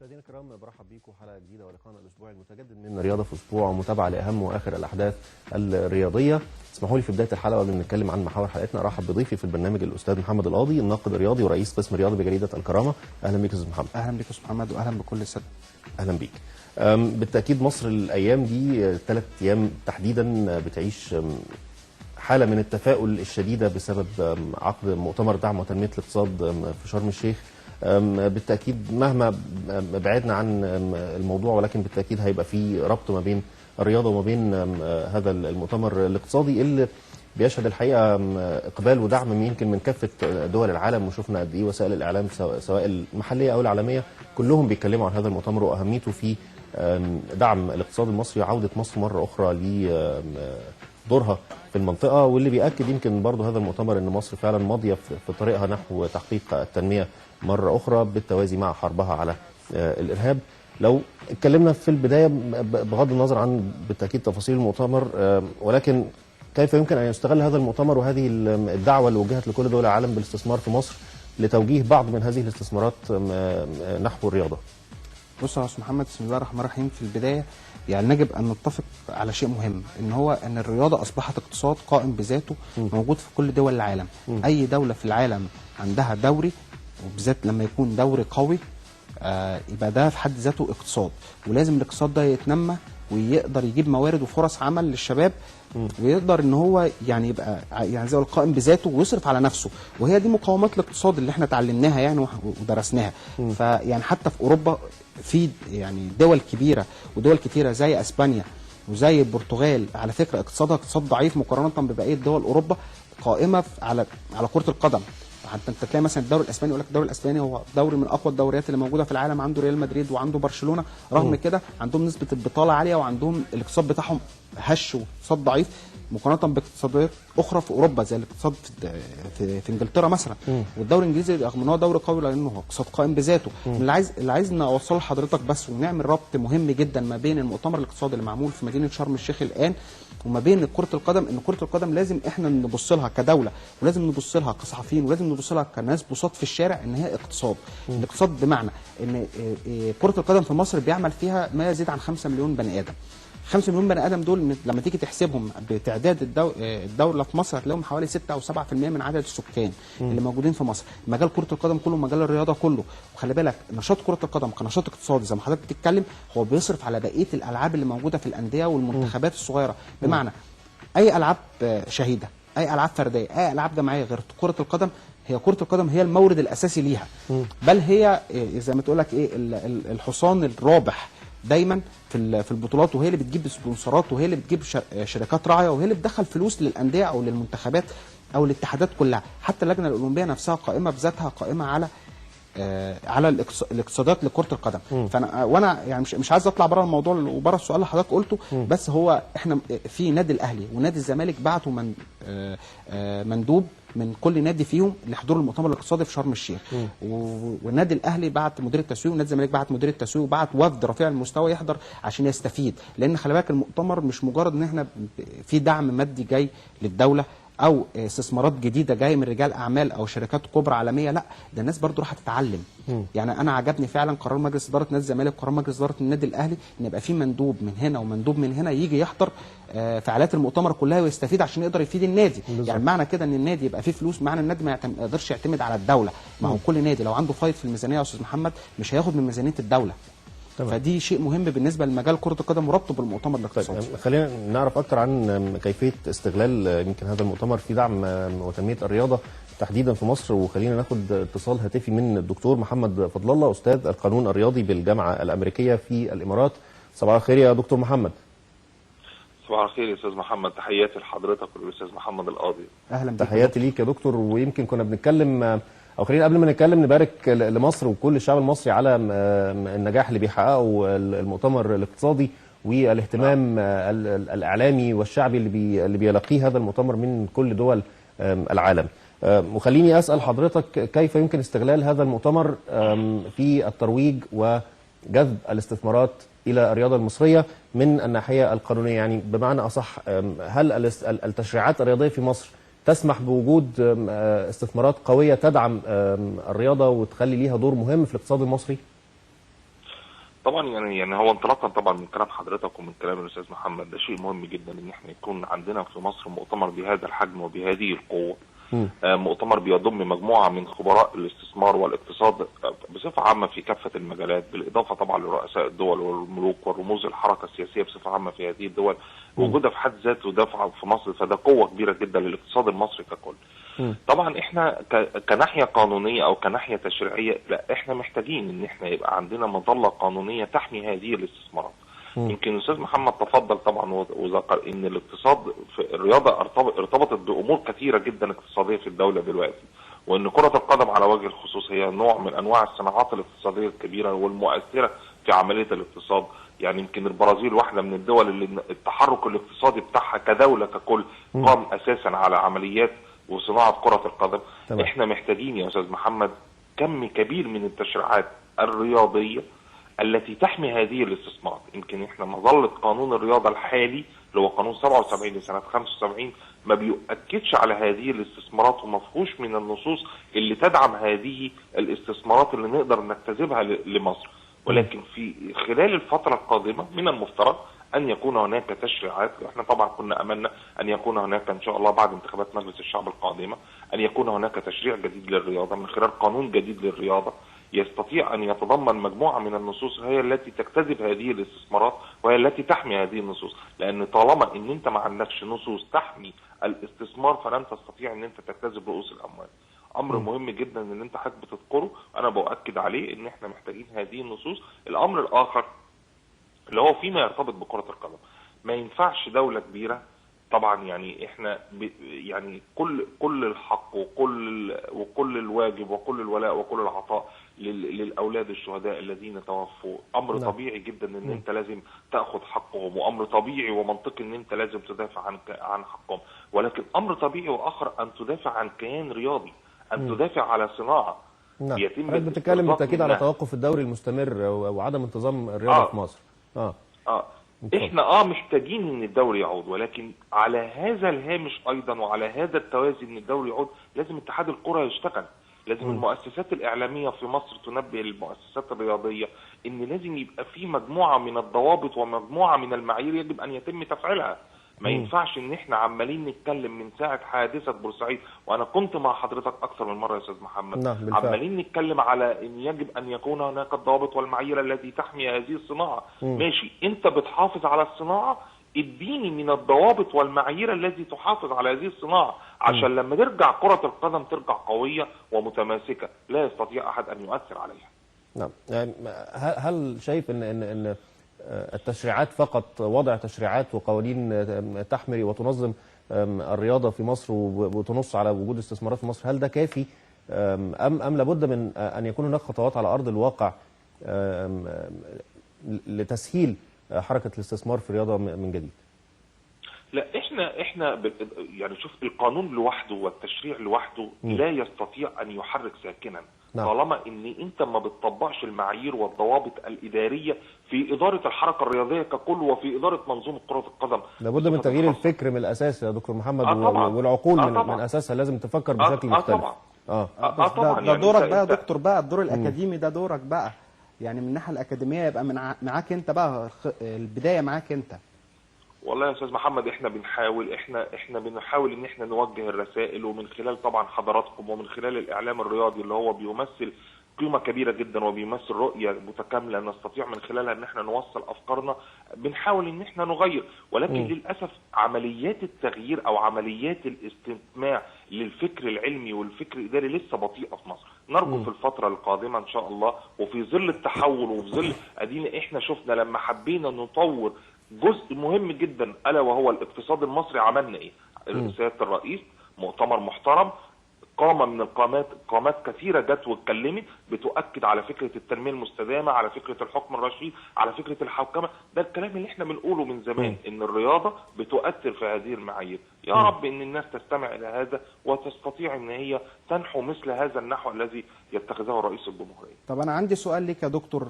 مشاهدينا الكرام، برحب بيكم حلقة جديدة ولقاءنا الاسبوعي المتجدد من رياضة في اسبوع ومتابعة لاهم واخر الاحداث الرياضية. اسمحوا لي في بداية الحلقة قبل ما نتكلم عن محاور حلقتنا ارحب بضيفي في البرنامج الاستاذ محمد القاضي، الناقد الرياضي ورئيس قسم الرياضة بجريدة الكرامة. اهلا بيك يا استاذ محمد. اهلا بك يا استاذ محمد واهلا بكل السادة. اهلا بيك. بالتاكيد مصر الايام دي 3 ايام تحديدا بتعيش حاله من التفاؤل الشديدة بسبب عقد مؤتمر دعم وتنميه الاقتصاد في شرم الشيخ. بالتاكيد مهما بعدنا عن الموضوع ولكن بالتاكيد هيبقى في ربط ما بين الرياضة وما بين هذا المؤتمر الاقتصادي اللي بيشهد الحقيقة اقبال ودعم يمكن من كافة دول العالم، وشفنا قد ايه وسائل الاعلام سواء المحلية او العالمية كلهم بيتكلموا عن هذا المؤتمر واهميته في دعم الاقتصاد المصري وعوده مصر مرة اخرى لدورها في المنطقة، واللي بيأكد يمكن برضه هذا المؤتمر ان مصر فعلا ماضيه في طريقها نحو تحقيق التنمية مرة اخرى بالتوازي مع حربها على الارهاب. لو اتكلمنا في البداية بغض النظر عن بالتاكيد تفاصيل المؤتمر، ولكن كيف يمكن ان يستغل هذا المؤتمر وهذه الدعوة اللي وجهت لكل دول العالم بالاستثمار في مصر لتوجيه بعض من هذه الاستثمارات نحو الرياضة؟ بص يا استاذ محمد، بسم الله الرحمن الرحيم. في البداية يعني يجب ان نتفق على شيء مهم، ان هو ان الرياضة اصبحت اقتصاد قائم بذاته موجود في كل دول العالم. اي دولة في العالم عندها دوري، وبالذات لما يكون دوري قوي، يبقى ده في حد ذاته اقتصاد، ولازم الاقتصاد ده يتنمى ويقدر يجيب موارد وفرص عمل للشباب، ويقدر ان هو يعني يبقى يعني زي ما قائم بذاته ويصرف على نفسه، وهي دي مقومات الاقتصاد اللي احنا اتعلمناها يعني ودرسناها. فيعني حتى في اوروبا في يعني دول كبيرة ودول كتيرة زي اسبانيا وزي البرتغال، على فكرة اقتصادها اقتصاد ضعيف مقارنة ببقية دول اوروبا، قائمة على كره القدم. حتى انت تلاقي مثلا الدوري الاسباني، يقول لك الدوري الاسباني هو دوري من اقوى الدوريات اللي موجودة في العالم، عنده ريال مدريد وعنده برشلونه، رغم كده عندهم نسبه البطالة عالية وعندهم الاقتصاد بتاعهم هش واقتصاد ضعيف مقارنة باقتصادات اخرى في اوروبا زي الاقتصاد في انجلترا مثلا. والدوري الانجليزي رغم ان هو دوري قوي لانه هو اقتصاد قائم بذاته. اللي عايز نوصله لحضرتك بس ونعمل ربط مهم جدا ما بين المؤتمر الاقتصادي اللي معمول في مدينة شرم الشيخ الان وما بين كره القدم، ان كره القدم لازم احنا نبص لها كدولة، ولازم نبص لها كصحفيين، ولازم نبص لها كناس بساط في الشارع، ان هي اقتصاد. الاقتصاد بمعنى ان كره القدم في مصر بيعمل فيها ما يزيد عن 5 مليون بني ادم. 5 مليون بني ادم دول لما تيجي تحسبهم بتعداد الدولة في مصر هتلاقيهم حوالي 6 او 7% من عدد السكان اللي موجودين في مصر. مجال كره القدم كله، مجال الرياضة كله، وخلي بالك نشاط كره القدم كنشاط اقتصادي زي ما حضرتك بتتكلم هو بيصرف على بقية الالعاب اللي موجودة في الاندية والمنتخبات الصغيره. بمعنى اي العاب شهيده، اي العاب فرديه، اي العاب جماعية غير كره القدم، هي كره القدم هي المورد الاساسي ليها، بل هي زي ما تقول لك ايه الحصان الرابح دايما في البطولات، وهي اللي بتجيب سبونسرات، وهي اللي بتجيب شركات راعيه، وهي اللي بتدخل فلوس للاندية او للمنتخبات او الاتحادات كلها. حتى اللجنة الاولمبية نفسها قائمة بذاتها، قائمة على الاقتصادات لكرة القدم. فانا وانا يعني مش عايز اطلع بره الموضوع وبره السؤال اللي حضرتك قلته، بس هو احنا في نادي الاهلي ونادي الزمالك بعتوا من آه، آه، مندوب من كل نادي فيهم لحضور المؤتمر الاقتصادي في شرم الشيخ. والنادي الاهلي بعت مدير التسويق، ونادي الزمالك بعت مدير التسويق، وبعت وفد رفيع المستوى يحضر عشان يستفيد، لان خلي بالك المؤتمر مش مجرد ان احنا في دعم مادي جاي للدولة او استثمارات جديدة جاية من رجال اعمال او شركات كبرى عالميه، لا، ده الناس برضو راح تتعلم. يعني انا عجبني فعلا قرار مجلس ادارة نادي الزمالك وقرار مجلس ادارة النادي الاهلي ان يبقى في مندوب من هنا ومندوب من هنا يجي يحضر فعاليات المؤتمر كلها ويستفيد عشان يقدر يفيد النادي. يعني معنى كده ان النادي يبقى فيه فلوس، معنى النادي ما يقدرش يعتمد على الدوله. ما هو كل نادي لو عنده فايض في الميزانية يا استاذ محمد مش هياخد من ميزانية الدوله. فدي شيء مهم بالنسبة لمجال كره القدم وربطه بالمؤتمر الاقتصادي. طيب، خلينا نعرف اكتر عن كيفية استغلال يمكن هذا المؤتمر في دعم وتنميه الرياضة تحديدا في مصر، وخلينا ناخد اتصال هاتفي من الدكتور محمد فضل الله، استاذ القانون الرياضي بالجامعة الامريكية في الامارات. صباح الخير يا دكتور محمد. صباح الخير يا استاذ محمد، تحياتي لحضرتك وللاستاذ محمد القاضي. اهلا بك. تحياتي ليك يا دكتور. ويمكن كنا بنتكلم، او خلينا قبل ما نتكلم نبارك لمصر وكل الشعب المصري على النجاح اللي بيحققه المؤتمر الاقتصادي والاهتمام الاعلامي والشعبي اللي بيلاقيه هذا المؤتمر من كل دول العالم. وخليني اسال حضرتك كيف يمكن استغلال هذا المؤتمر في الترويج وجذب الاستثمارات الى الرياضة المصرية من الناحية القانونية، يعني بمعنى اصح هل التشريعات الرياضية في مصر تسمح بوجود استثمارات قوية تدعم الرياضة وتخلي ليها دور مهم في الاقتصاد المصري؟ طبعا يعني هو انطلاقا طبعا من كلام حضرتك ومن كلام الاستاذ محمد، ده شيء مهم جدا ان احنا يكون عندنا في مصر مؤتمر بهذا الحجم وبهذه القوة. مؤتمر بيضم مجموعة من خبراء الاستثمار والاقتصاد بصفة عامة في كافة المجالات، بالاضافة طبعا لرؤساء الدول والملوك والرموز الحركة السياسية بصفة عامة في هذه الدول. وجودها في حد ذاته دفعه في مصر، فده قوة كبيرة جدا للاقتصاد المصري ككل. طبعا احنا كناحيه قانونية او كناحيه تشريعية، لا احنا محتاجين ان احنا يبقى عندنا مظلة قانونية تحمي هذه الاستثمارات. يمكن الاستاذ محمد تفضل طبعا وذكر ان الاقتصاد في الرياضة ارتبطت بامور كثيرة جدا اقتصادية في الدولة دلوقتي، وان كره القدم على وجه الخصوص هي نوع من انواع الصناعات الاقتصادية الكبيرة والمؤثره في عملية الاقتصاد. يعني يمكن البرازيل واحدة من الدول اللي التحرك الاقتصادي بتاعها كدولة ككل قام اساسا على عمليات وصناعة كره القدم. طبعا. احنا محتاجين يا استاذ محمد كم كبير من التشريعات الرياضية التي تحمي هذه الاستثمارات. يمكن احنا مظلة قانون الرياضة الحالي اللي هو قانون 77 لسنه 75 ما بيؤكدش على هذه الاستثمارات، وما فيهوش من النصوص اللي تدعم هذه الاستثمارات اللي نقدر نجتذبها لمصر. ولكن في خلال الفترة القادمة من المفترض أن يكون هناك تشريعات. احنا طبعا كنا أملنا أن يكون هناك إن شاء الله بعد انتخابات مجلس الشعب القادمة أن يكون هناك تشريع جديد للرياضة من خلال قانون جديد للرياضة يستطيع أن يتضمن مجموعة من النصوص هي التي تجتذب هذه الاستثمارات وهي التي تحمي هذه النصوص. لأن طالما أن أنت ما عندكش نصوص تحمي الاستثمار فلن تستطيع أن أنت تجتذب رؤوس الأموال. أمر مهم جدا أن أنت حضرتك بتذكره، أنا بؤكد عليه أن احنا محتاجين هذه النصوص. الأمر الآخر اللي هو فيما يرتبط بكرة القدم، ما ينفعش دولة كبيرة طبعا، يعني احنا يعني كل الحق وكل الواجب وكل الولاء وكل العطاء للاولاد الشهداء الذين توفوا. امر طبيعي جدا ان انت لازم تاخذ حقهم، وامر طبيعي ومنطقي ان انت لازم تدافع عن حقهم، ولكن امر طبيعي واخر ان تدافع عن كيان رياضي، ان تدافع على صناعة. نعم. حضرتك بتتكلم بالتاكيد على توقف الدوري المستمر وعدم انتظام الرياضة في مصر. احنا محتاجين ان الدوري يعود، ولكن على هذا الهامش ايضا وعلى هذا التوازي ان الدوري يعود لازم اتحاد الكره يشتغل، لازم المؤسسات الاعلامية في مصر تنبه المؤسسات الرياضية ان لازم يبقى في مجموعة من الضوابط ومجموعة من المعايير يجب ان يتم تفعيلها. ما ينفعش ان احنا عمالين نتكلم من ساعة حادثه بورسعيد، وانا كنت مع حضرتك اكثر من مرة يا استاذ محمد. نعم، عمالين نتكلم على ان يجب ان يكون هناك الضوابط والمعايير التي تحمي هذه الصناعة. ماشي، انت بتحافظ على الصناعة، اديني من الضوابط والمعايير التي تحافظ على هذه الصناعة عشان لما ترجع كره القدم ترجع قوية ومتماسكه لا يستطيع احد ان يؤثر عليها. نعم، يعني هل شايف ان التشريعات فقط، وضع تشريعات وقوانين تحمي وتنظم الرياضة في مصر وتنص على وجود استثمارات في مصر، هل ده كافي أم لابد من أن يكون هناك خطوات على أرض الواقع لتسهيل حركة الاستثمار في الرياضة من جديد؟ لا، احنا يعني شوف، القانون لوحده والتشريع لوحده لا يستطيع أن يحرك ساكنا. نعم. طالما ان انت ما بتطبقش المعايير والضوابط الادارية في ادارة الحركة الرياضية ككل وفي ادارة منظومة كره القدم. لابد من تغيير الفكر من الاساس يا دكتور محمد. والعقول من اساسها لازم تفكر بشكل مختلف. طبعا. ده دورك بقى يا دكتور، بقى الدور الاكاديمي ده دورك بقى، يعني من الناحية الاكاديمية يبقى من معاك انت بقى، البداية معاك انت. والله يا استاذ محمد احنا بنحاول، احنا بنحاول ان احنا نوجه الرسائل، ومن خلال طبعا حضراتكم ومن خلال الاعلام الرياضي اللي هو بيمثل قيمة كبيرة جدا وبيمثل رؤية متكاملة نستطيع من خلالها ان احنا نوصل افكارنا. بنحاول ان احنا نغير، ولكن للاسف عمليات التغيير او عمليات الاستماع للفكر العلمي والفكر الاداري لسه بطيئه في مصر. نرجو في الفترة القادمة ان شاء الله، وفي ظل التحول وفي ظل ادينا احنا شفنا لما حبينا نطور جزء مهم جدا الا وهو الاقتصاد المصري، عملنا ايه؟ سيادة الرئيس مؤتمر محترم، قامه من القامات، قامات كثيرة جت واتكلمت بتؤكد على فكرة التنمية المستدامة، على فكرة الحكم الرشيد، على فكرة الحوكمة. ده الكلام اللي احنا بنقوله من زمان، ان الرياضة بتؤثر في هذه المعايير. يا رب ان الناس تستمع الى هذا وتستطيع ان هي تنحو مثل هذا النحو الذي يتخذه رئيس الجمهورية. طب انا عندي سؤال لك يا دكتور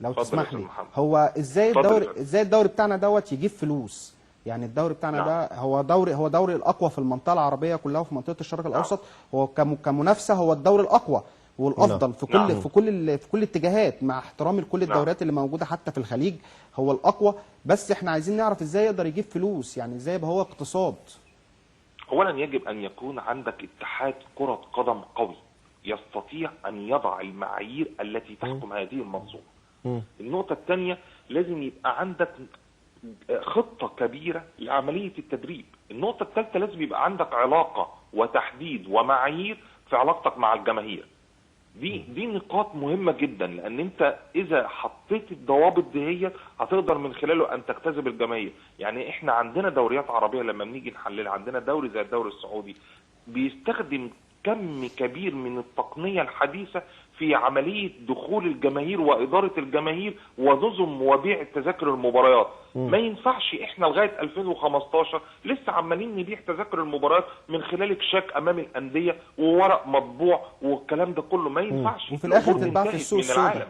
لو تسمح لي. هو ازاي الدوري، ازاي الدوري بتاعنا دوت يجيب فلوس؟ يعني الدوري بتاعنا ده هو دوري الاقوى في المنطقة العربية كلها وفي منطقة الشرق الاوسط. هو كمنافسه هو الدوري الاقوى، والافضل في كل في كل في كل الاتجاهات، مع احترامي لكل الدوريات اللي موجودة حتى في الخليج هو الاقوى. بس احنا عايزين نعرف ازاي يقدر يجيب فلوس، يعني ازاي يبقى هو اقتصاد. اولا يجب ان يكون عندك اتحاد كره قدم قوي يستطيع ان يضع المعايير التي تحكم هذه المنظومة. النقطة الثانية لازم يبقى عندك خطه كبيرة لعملية التدريب. النقطة الثالثة لازم يبقى عندك علاقة وتحديد ومعايير في علاقتك مع الجماهير. دي نقاط مهمة جدا، لان انت اذا حطيت الضوابط دي هتقدر من خلاله ان تجتذب الجماهير. يعني احنا عندنا دوريات عربية لما بنيجي نحللها، عندنا دوري زي الدوري السعودي بيستخدم كم كبير من التقنية الحديثة في عملية دخول الجماهير واداره الجماهير ونظم وبيع تذاكر المباريات. ما ينفعش احنا لغاية 2015 لسه عمالين نبيع تذاكر المباريات من خلال كشاك امام الاندية وورق مطبوع والكلام ده كله، ما ينفعش. وفي الاخر تتباع في السوق السوداء،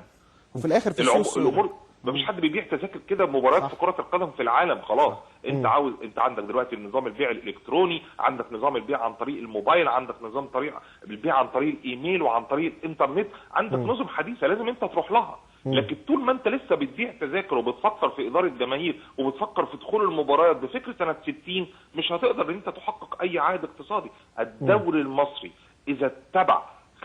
وفي الاخر في السوق السوداء ما فيش حد بيبيع تذاكر كده مباريات في كرة القدم في العالم خلاص. انت عاوز، انت عندك دلوقتي نظام البيع الالكتروني، عندك نظام البيع عن طريق الموبايل، عندك نظام طريق البيع عن طريق الايميل وعن طريق الانترنت، عندك نظم حديثة لازم انت تروح لها. لكن طول ما انت لسه بتبيع تذاكر وبتفكر في ادارة جماهير وبتفكر في دخول المباريات بفكر سنة 60 مش هتقدر ان انت تحقق اي عائد اقتصادي. الدوري المصري اذا اتبع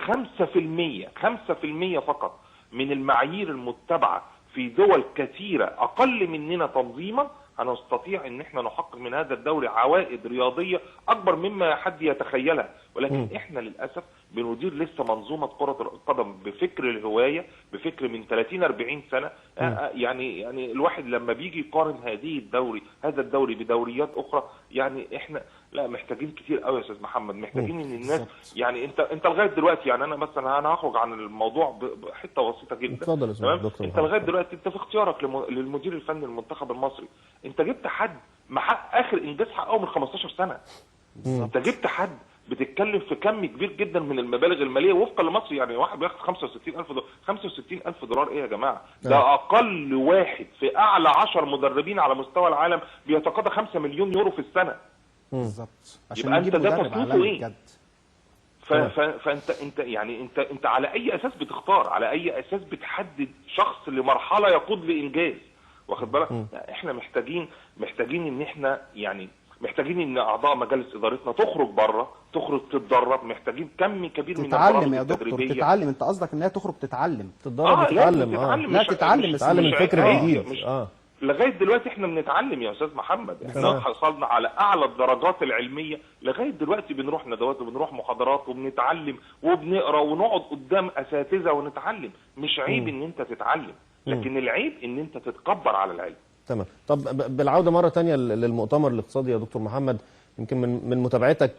5% فقط من المعايير المتبعة في دول كثيرة أقل مننا تنظيما، هنستطيع إن احنا نحقق من هذا الدوري عوائد رياضية أكبر مما حد يتخيلها. ولكن احنا للأسف بندير لسه منظومة كرة القدم بفكر الهواية، بفكر من 30-40 سنة. يعني الواحد لما بيجي يقارن هذا الدوري بدوريات أخرى، يعني احنا لا محتاجين كتير قوي يا استاذ محمد، محتاجين ان الناس يعني انت لغاية دلوقتي، يعني انا مثلا انا هخرج عن الموضوع بحته بسيطة جدا. اتفضل يا دكتور. انت لغاية دلوقتي انت في اختيارك للمدير الفني للمنتخب المصري، انت جبت حد محقق اخر انجاز حققه من 15 سنة. انت جبت حد بتتكلم في كم كبير جدا من المبالغ المالية وفقا لمصر، يعني واحد بياخد 65,000 دولار، 65,000 دولار ايه يا جماعة؟ ده اقل واحد في اعلى 10 مدربين على مستوى العالم بيتقاضى 5 مليون يورو في السنة. بالظبط، عشان نجيب مدرب عالمي بجد. فانت انت يعني انت على اي اساس بتختار؟ على اي اساس بتحدد شخص لمرحلة يقود لانجاز؟ واخد بالك؟ احنا محتاجين ان احنا يعني محتاجين ان اعضاء مجالس ادارتنا تخرج بره، تخرج تتدرب، محتاجين كم كبير من تتعلم يا دكتور، تتعلم. انت قصدك انها تخرج تتعلم، تتدرب، تتعلم. لا تتعلم، تتعلم الفكر الجديد. لغاية دلوقتي احنا بنتعلم يا استاذ محمد، احنا حصلنا على اعلى الدرجات العلمية، لغاية دلوقتي بنروح ندوات وبنروح محاضرات وبنتعلم وبنقرا ونقعد قدام اساتذة ونتعلم. مش عيب ان انت تتعلم، لكن العيب ان انت تتكبر على العلم. تمام. طب بالعودة مرة ثانية للمؤتمر الاقتصادي يا دكتور محمد، يمكن من متابعتك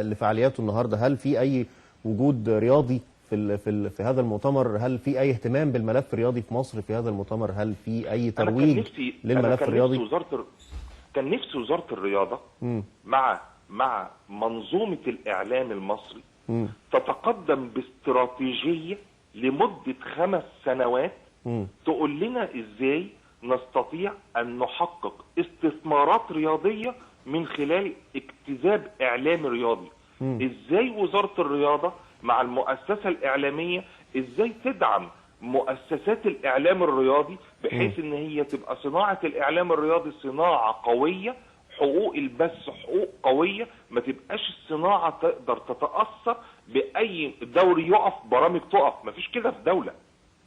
لفعالياته النهارده، هل في اي وجود رياضي في في هذا المؤتمر؟ هل في اي اهتمام بالملف الرياضي في مصر في هذا المؤتمر؟ هل في اي ترويج للملف الرياضي؟ كان نفسي وزارة الرياضة مع منظومة الاعلام المصري تتقدم باستراتيجيه لمدة 5 سنوات تقول لنا ازاي نستطيع ان نحقق استثمارات رياضية من خلال اجتذاب اعلام رياضي. ازاي وزارة الرياضة مع المؤسسة الإعلامية إزاي تدعم مؤسسات الإعلام الرياضي بحيث إن هي تبقى صناعة الإعلام الرياضي صناعة قوية، حقوق البث حقوق قوية، ما تبقاش الصناعة تقدر تتأثر بأي دوري يقف، برامج تقف. ما فيش كده في دولة،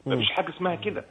ما فيش حاجة اسمها كده.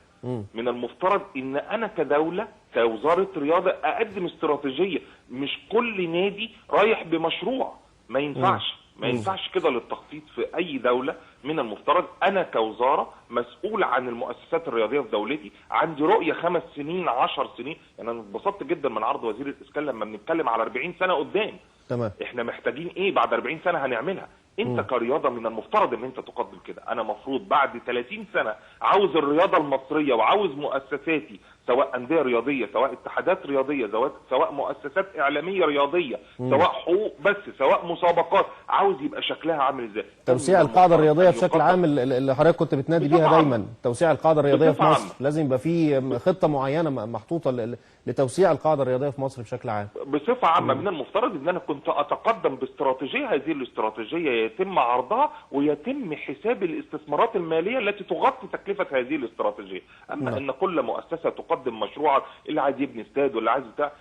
من المفترض إن أنا كدولة كوزارة رياضة أقدم استراتيجية، مش كل نادي رايح بمشروع. ما ينفعش، ما ينفعش كده للتخطيط في أي دولة. من المفترض أنا كوزارة مسؤول عن المؤسسات الرياضية في دولتي، عندي رؤية 5 سنين 10 سنين. يعني أنا اتبسطت جدا من عرض وزير الإسكان لما بنتكلم على 40 سنة قدام. تمام. إحنا محتاجين إيه بعد 40 سنة هنعملها؟ أنت كرياضة من المفترض إن أنت تقدم كده. أنا مفروض بعد 30 سنة عاوز الرياضة المصرية وعاوز مؤسساتي سواء اندية رياضية، سواء اتحادات رياضية، سواء مؤسسات اعلامية رياضية، سواء حقوق بس، سواء مسابقات، عاوز يبقى شكلها عامل ازاي. توسيع القاعدة الرياضية بشكل عام اللي حضرتك كنت بتنادي بيها دايما، توسيع القاعدة الرياضية في مصر لازم يبقى في خطه معينة محطوطة لتوسيع القاعدة الرياضية في مصر بشكل عام. بصفة عامة من المفترض ان انا كنت اتقدم باستراتيجيه، هذه الاستراتيجية يتم عرضها ويتم حساب الاستثمارات المالية التي تغطي تكلفة هذه الاستراتيجية. اما ان كل مؤسسة تقدم مشروعا، اللي عايز يبني استاد واللي عايز بتاع،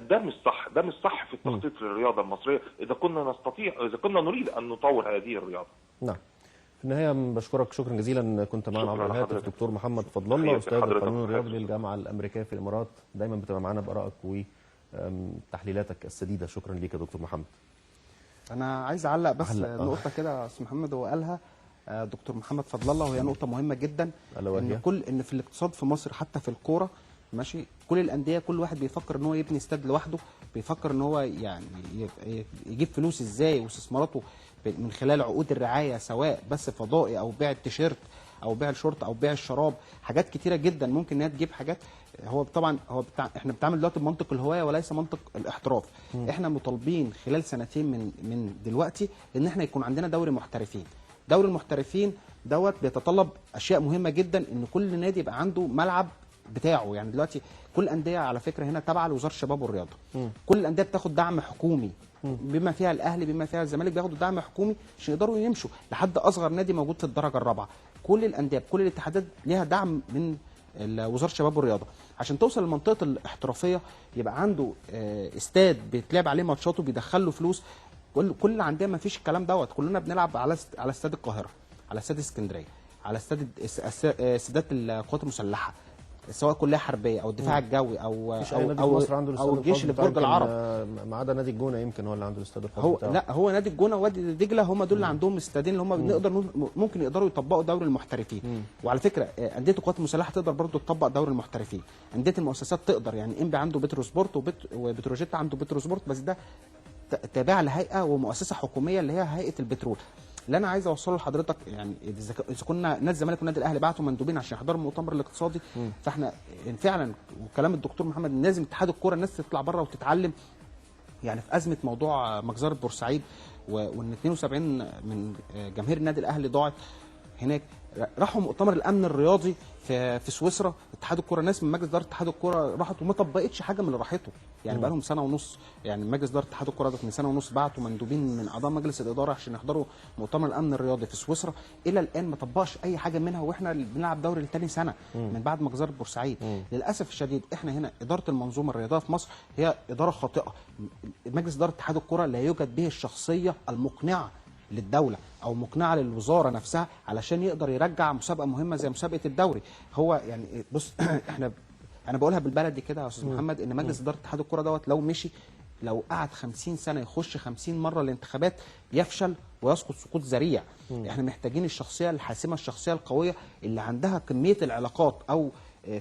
ده مش صح، ده مش صح في التخطيط للرياضة المصرية اذا كنا نستطيع، اذا كنا نريد ان نطور هذه الرياضة. نعم. في النهاية بشكرك شكرا جزيلا، كنت معنا عبر الهاتف دكتور محمد فضل الله، استاذ القانون الرياضي بالجامعة الامريكية في الامارات. دايما بتبقى معانا بارائك وتحليلاتك السديدة، شكرا ليك يا دكتور محمد. انا عايز اعلق بس نقطة كده يا استاذ محمد هو قالها دكتور محمد فضل الله، وهي نقطة مهمة جدا، ان كل ان في الاقتصاد في مصر حتى في الكورة ماشي، كل الاندية كل واحد بيفكر ان هو يبني استاد لوحده، بيفكر ان هو يعني يجيب فلوس ازاي واستثماراته من خلال عقود الرعاية، سواء بس فضائي او بيع التيشيرت او بيع الشورت او بيع الشراب، حاجات كتيرة جدا ممكن انها تجيب حاجات. هو طبعا هو احنا بنتعامل دلوقتي بمنطق الهواية وليس منطق الاحتراف. احنا مطالبين خلال سنتين من دلوقتي ان احنا يكون عندنا دوري محترفين. دوري المحترفين دوت بيتطلب اشياء مهمة جدا، ان كل نادي يبقى عنده ملعب بتاعه. يعني دلوقتي كل الاندية على فكرة هنا تابعه لوزارة الشباب والرياضة، كل الاندية بتاخد دعم حكومي، بما فيها الاهلي بما فيها الزمالك بياخدوا دعم حكومي عشان يقدروا يمشوا لحد اصغر نادي موجود في الدرجة الرابعة. كل الاندية بكل الاتحادات ليها دعم من وزارة الشباب والرياضة عشان توصل لمنطقه الاحترافية، يبقى عنده استاد بيتلعب عليه ماتشاته بيدخل له فلوس. كل عندنا ما فيش الكلام دوت، كلنا بنلعب على استاد القاهرة، على استاد اسكندرية، على استاد استادات القوات المسلحة، سواء كليه حربيه او الدفاع الجوي او او او الجيش اللي في برج العرب، ما عدا نادي الجونه يمكن هو اللي عنده الاستاد الخاص هو بتاعه. لا هو نادي الجونه وادي دجله هم دول اللي عندهم استادين اللي هم نقدر ممكن يقدروا يطبقوا دوري المحترفين. وعلى فكرة اندية القوات المسلحة تقدر برضه تطبق دوري المحترفين، اندية المؤسسات تقدر، يعني انبي عنده بترو سبورت وبتروجيت عنده بترو سبورت، بس ده تابع لهيئة ومؤسسة حكومية اللي هي هيئة البترول. اللي انا عايز اوصله لحضرتك يعني اذا كنا نادي الزمالك والنادي الاهلي بعتوا مندوبين عشان يحضروا المؤتمر الاقتصادي، فاحنا فعلا وكلام الدكتور محمد لازم اتحاد الكورة الناس تطلع بره وتتعلم. يعني في ازمة موضوع مجزرة بورسعيد وان 72 من جماهير النادي الاهلي ضاعت هناك، راحوا مؤتمر الامن الرياضي في سويسرا، اتحاد الكورة ناس من مجلس ادارة اتحاد الكورة راحت وما طبقتش حاجة من اللي راحته. يعني بقى لهم سنة ونص، يعني مجلس ادارة اتحاد الكورة ده من سنة ونص بعتوا مندوبين من اعضاء مجلس الادارة عشان يحضروا مؤتمر الامن الرياضي في سويسرا، الى الان ما طبقش اي حاجة منها، واحنا بنلعب دوري لثاني سنة من بعد مجزرة بورسعيد. للاسف الشديد احنا هنا ادارة المنظومة الرياضية في مصر هي ادارة خاطئه. مجلس ادارة اتحاد الكورة لا يوجد به الشخصية المقنعة للدولة او مقنعة للوزارة نفسها علشان يقدر يرجع مسابقة مهمة زي مسابقة الدوري. هو يعني بص احنا انا بقولها بالبلدي كده يا استاذ محمد، ان مجلس ادارة اتحاد الكورة دوت لو مشي، لو قعد 50 سنة يخش 50 مرة الانتخابات يفشل ويسقط سقوط ذريع. احنا محتاجين الشخصية الحاسمة، الشخصية القوية اللي عندها كمية العلاقات او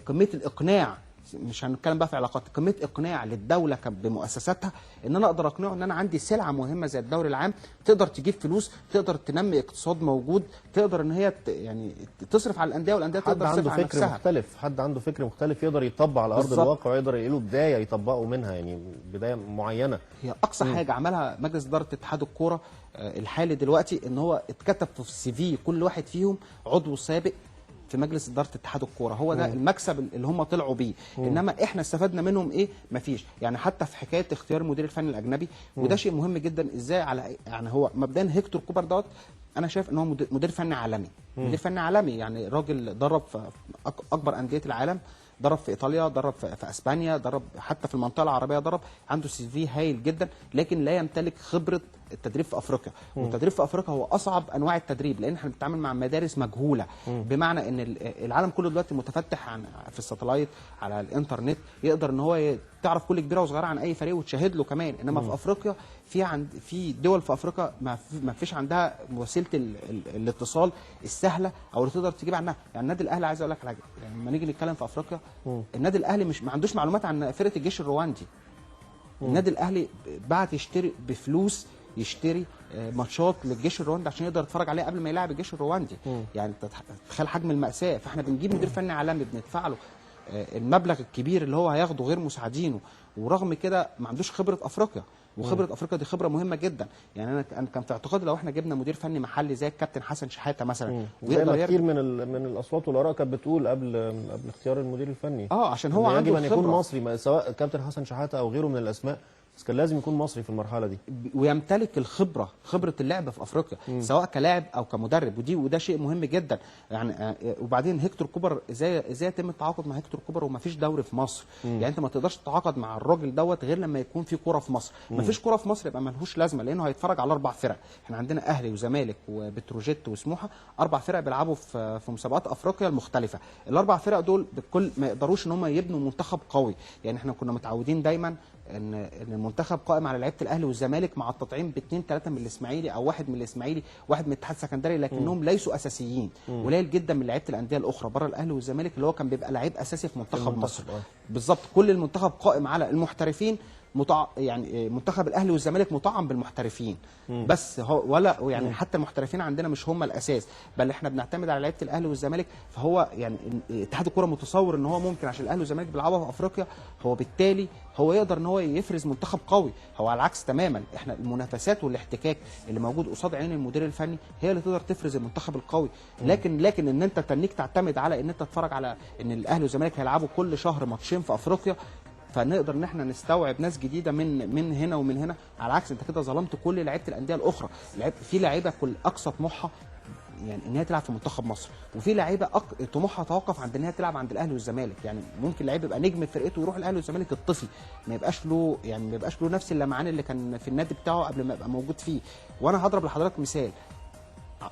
كمية الاقناع، مش هنتكلم بقى في علاقات، كمية اقناع للدولة بمؤسساتها، ان انا اقدر اقنعه ان انا عندي سلعه مهمة زي الدوري العام تقدر تجيب فلوس، تقدر تنمي اقتصاد موجود، تقدر ان هي يعني تصرف على الاندية، والاندية تقدر تصرف على نفسها. حد عنده فكر مختلف، حد عنده فكر مختلف يقدر يطبق على ارض الواقع ويقدر يلاقي له بداية يطبقه منها، يعني بداية معينة. هي اقصى حاجة عملها مجلس ادارة اتحاد الكورة الحالي دلوقتي ان هو اتكتب في ال CV كل واحد فيهم عضو سابق في مجلس ادارة اتحاد الكورة، هو ده المكسب اللي هم طلعوا بيه. انما احنا استفدنا منهم ايه؟ مفيش. يعني حتى في حكاية اختيار المدير الفني الاجنبي، وده شيء مهم جدا. ازاي على يعني هو مبدئيا هيكتور كوبر دوت انا شايف ان هو مدير فني عالمي، مدير فني عالمي، يعني راجل درب في اكبر اندية العالم، درب في ايطاليا، درب في اسبانيا، درب حتى في المنطقة العربية، درب، عنده CV هايل جدا، لكن لا يمتلك خبره التدريب في افريقيا. والتدريب في افريقيا هو اصعب انواع التدريب، لان احنا بنتعامل مع مدارس مجهولة، بمعنى ان العالم كله دلوقتي متفتح عن في ال satellite على الانترنت، يقدر ان هو تعرف كل كبيرة وصغيره عن اي فريق وتشاهد له كمان. انما في افريقيا في دول في افريقيا ما فيش عندها وسيلة الاتصال السهلة او اللي تقدر تجيب عنها. يعني النادي الاهلي، عايز اقول لك حاجة، يعني لما نيجي نتكلم في افريقيا النادي الاهلي مش ما عندوش معلومات عن فرقه الجيش الرواندي. النادي الاهلي بعت يشتري بفلوس، يشتري ماتشات للجيش الرواندي عشان يقدر يتفرج عليها قبل ما يلاعب الجيش الرواندي. يعني تخيل حجم المأساة. فاحنا بنجيب مدير فني عالمي بندفع له المبلغ الكبير اللي هو هياخده غير مساعدينه، ورغم كده ما عندوش خبره افريقيا، وخبره افريقيا دي خبره مهمة جدا. يعني انا كان في اعتقادي لو احنا جبنا مدير فني محلي زي الكابتن حسن شحاته مثلا، ويقدر كتير من الاصوات والاراء كانت بتقول قبل اختيار المدير الفني عشان هو عنده يجب ان يكون مصري، سواء كابتن حسن شحاته او غيره من الاسماء، بس كان لازم يكون مصري في المرحلة دي ويمتلك الخبرة، خبره اللعب في افريقيا سواء كلاعب او كمدرب، وده شيء مهم جدا يعني. وبعدين هيكتور كوبر، ازاي يتم التعاقد مع هيكتور كوبر وما فيش دوري في مصر؟ يعني انت ما تقدرش تتعاقد مع الراجل دوت غير لما يكون في كورة في مصر. ما فيش كورة في مصر يبقى ملهوش لازمه، لانه هيتفرج على 4 فرق. احنا عندنا اهلي وزمالك وبتروجيت وسموحه، 4 فرق بيلعبوا في مسابقات افريقيا المختلفة. ال4 فرق دول بالكل ما يقدروش ان هم يبنوا منتخب قوي. يعني احنا كنا متعودين دايما ان المنتخب قائم على لعيبة الاهلي والزمالك مع التطعيم ب2 3 من الاسماعيلي او 1 من الاسماعيلي، 1 من الاتحاد السكندري، لكنهم ليسوا اساسيين. قليل جدا من لعيبة الاندية الاخرى بره الاهلي والزمالك اللي هو كان بيبقى لعيب اساسي في منتخب مصر. بالظبط، كل المنتخب قائم على المحترفين. يعني منتخب الاهلي والزمالك مطعم بالمحترفين بس، هو ولا يعني حتى المحترفين عندنا مش هم الاساس، بل احنا بنعتمد على لعيبة الاهلي والزمالك. فهو يعني اتحاد الكورة متصور ان هو ممكن عشان الاهلي والزمالك بيلعبوا في افريقيا، هو بالتالي هو يقدر ان هو يفرز منتخب قوي. هو على العكس تماما، احنا المنافسات والاحتكاك اللي موجود قصاد عين المدير الفني هي اللي تقدر تفرز المنتخب القوي. لكن ان انت تنيك تعتمد على ان انت تتفرج على ان الاهلي والزمالك هيلعبوا كل شهر ماتشين في افريقيا، فنقدر ان احنا نستوعب ناس جديدة من هنا ومن هنا. على العكس انت كده ظلمت كل لعيبة الاندية الاخرى. في لعيبة كل اقصى طموحها يعني ان هي تلعب في منتخب مصر، وفي لعيبة طموحها توقف عند ان هي تلعب عند الاهلي والزمالك. يعني ممكن لعيب يبقى نجم في فرقته ويروح الاهلي والزمالك يطفي، ما يبقاش له يعني ما يبقاش له نفس اللمعان اللي كان في النادي بتاعه قبل ما يبقى موجود فيه. وانا هضرب لحضرتك مثال،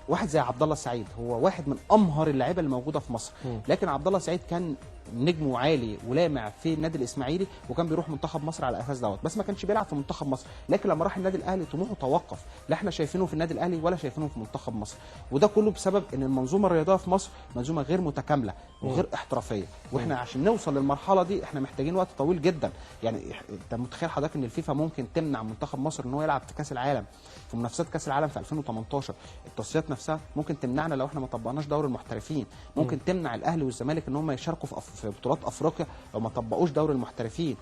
واحد زي عبد الله السعيد، هو واحد من امهر اللعيبة اللي موجودة في مصر، لكن عبد الله السعيد كان نجمه عالي ولامع في النادي الاسماعيلي، وكان بيروح منتخب مصر على اساس دوت، بس ما كانش بيلعب في منتخب مصر. لكن لما راح النادي الاهلي طموحه توقف، لا احنا شايفينه في النادي الاهلي ولا شايفينه في منتخب مصر. وده كله بسبب ان المنظومة الرياضية في مصر منظومة غير متكاملة وغير احترافية، واحنا عشان نوصل للمرحلة دي احنا محتاجين وقت طويل جدا. يعني انت متخيل حضرتك ان الفيفا ممكن تمنع منتخب مصر ان هو يلعب في كاس العالم، في منافسات كاس العالم في 2018، التصفيات نفسها ممكن تمنعنا لو احنا ما طبقناش دوري المحترفين، ممكن تمنع الاهلي والزمالك ان هم يشاركوا في بطولات افريقيا لو ما طبقوش دوري المحترفين.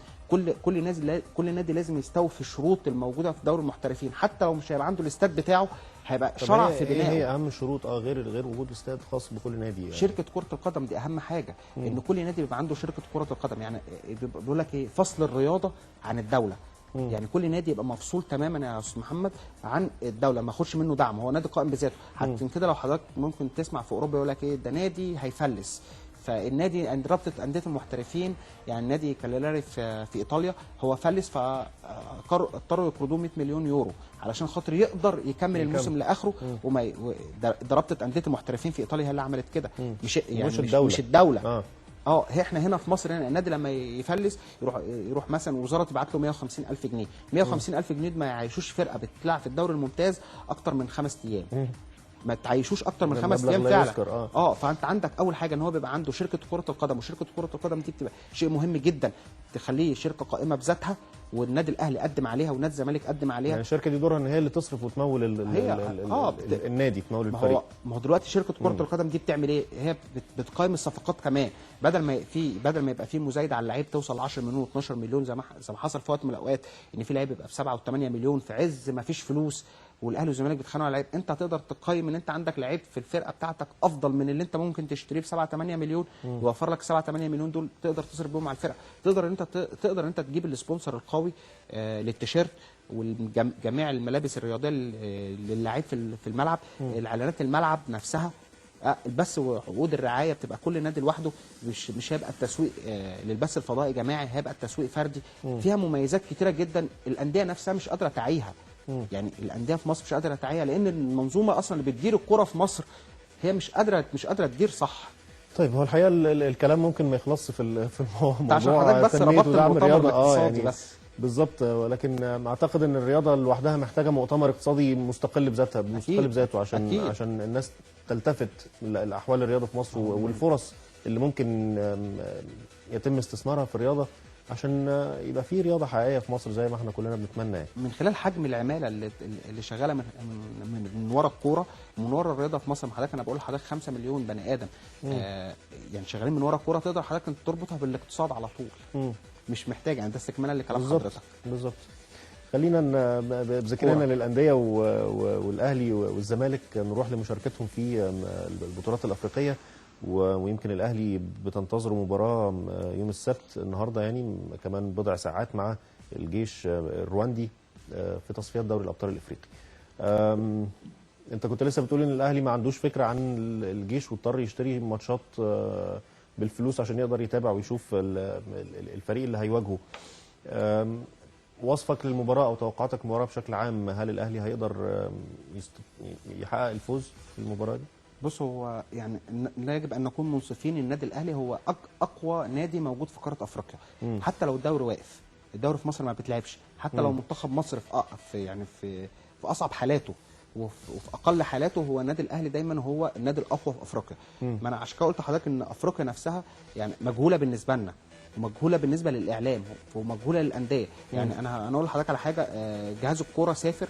كل نادي لازم يستوفي الشروط الموجودة في دوري المحترفين، حتى لو مش هيبقى عنده الاستاد بتاعه هيبقى شرع في بنائه. ايه هي اهم الشروط غير وجود استاد خاص بكل نادي؟ يعني شركة كره القدم دي اهم حاجة، ان كل نادي بيبقى عنده شركة كره القدم. يعني بيقول لك ايه، فصل الرياضة عن الدولة. يعني كل نادي يبقى مفصول تماما يا استاذ محمد عن الدولة، ما ياخدش منه دعم، هو نادي قائم بذاته. حتى كده لو حضرتك ممكن تسمع في اوروبا يقول لك ايه، ده نادي هيفلس. فالنادي عند رابطه اندية المحترفين، يعني نادي كالياري في ايطاليا هو فلس، فاضطروا يقرضوه 100 مليون يورو علشان خاطر يقدر يكمل الموسم لاخره. وما ده رابطه اندية المحترفين في ايطاليا هي اللي عملت كده، مش يعني مش الدولة. هي احنا هنا في مصر هنا النادي لما يفلس يروح مثلا وزارة تبعت له 150,000 جنيه، 150,000 جنيه ما يعيشوش فرقه بتلعب في الدوري الممتاز اكتر من 5 ايام. ما تعيشوش اكتر من 5 ايام فعلا. فانت عندك اول حاجة ان هو بيبقى عنده شركة كره القدم، وشركه كره القدم دي بتبقى شيء مهم جدا تخليه شركة قائمة بذاتها، والنادي الاهلي قدم عليها والنادي الزمالك قدم عليها. يعني الشركة دي دورها ان هي اللي تصرف وتمول النادي، تمول الفريق. ما هو دلوقتي شركة كره القدم دي بتعمل ايه؟ هي بتقيم الصفقات كمان، بدل ما يبقى في مزايده على اللعيب توصل 10 مليون و12 مليون زي ما حصل في وقت من الاوقات، ان في لعيب يبقى ب 7 و8 مليون في عز ما فيش فلوس، والاهلي والزمالك بيتخانقوا على لعيب. انت هتقدر تقيم ان انت عندك لعيب في الفرقة بتاعتك افضل من اللي انت ممكن تشتريه ب 7 8 مليون، يوفر لك 7 8 مليون دول تقدر تصرف بيهم على الفرقة. تقدر انت تجيب ال sponsor القوي للتيشيرت وجميع الملابس الرياضية للاعيب في الملعب، الاعلانات الملعب نفسها، البث وعقود الرعاية بتبقى كل نادي لوحده، مش هيبقى التسويق للبث الفضائي جماعي، هيبقى التسويق فردي. فيها مميزات كتيرة جدا الاندية نفسها مش قادرة تعيها. يعني الاندية في مصر مش قادرة تعيها، لان المنظومة اصلا اللي بتدير الكره في مصر هي مش قادرة تدير صح. طيب هو الحقيقة الكلام ممكن ما يخلصش في الموضوع، عشان حضرتك بس ربطت المؤتمر الاقتصادي يعني بس بالظبط، ولكن اعتقد ان الرياضة لوحدها محتاجه مؤتمر اقتصادي مستقل بذاتها، مستقل بذاته، عشان الناس تلتفت لاحوال الرياضة في مصر والفرص اللي ممكن يتم استثمارها في الرياضة. عشان يبقى في رياضة حقيقية في مصر زي ما احنا كلنا بنتمنى يعني. من خلال حجم العمالة اللي شغالة من ورا الكورة ومن ورا الرياضة في مصر، حضرتك انا بقول لحضرتك 5 مليون بني ادم يعني شغالين من ورا الكورة، تقدر حضرتك انت تربطها بالاقتصاد على طول. مش محتاج يعني، ده استكمالا لكلام حضرتك. بالظبط. خلينا بذكرنا للاندية والاهلي والزمالك نروح لمشاركتهم في البطولات الافريقية، ويمكن الاهلي بتنتظر مباراة يوم السبت النهارده، يعني كمان بضع ساعات، مع الجيش الرواندي في تصفيات دوري الابطال الافريقي. انت كنت لسه بتقول ان الاهلي ما عندوش فكرة عن الجيش واضطر يشتري ماتشات بالفلوس عشان يقدر يتابع ويشوف الفريق اللي هيواجهه. وصفك للمباراة او توقعاتك للمباراة بشكل عام، هل الاهلي هيقدر يحقق الفوز في المباراة دي؟ بص، هو يعني لا يجب ان نكون منصفين، النادي الاهلي هو اقوى نادي موجود في قارة افريقيا. حتى لو الدوري واقف، الدوري في مصر ما بيتلعبش، حتى لو منتخب مصر في اصعب حالاته وفي اقل حالاته، هو النادي الاهلي دايما هو النادي الاقوى في افريقيا. ما انا عشان كده قلت لحضرتك ان افريقيا نفسها يعني مجهولة بالنسبة لنا، ومجهوله بالنسبة للاعلام، ومجهوله للاندية. يعني انا اقول لحضرتك على حاجة، جهاز الكورة سافر،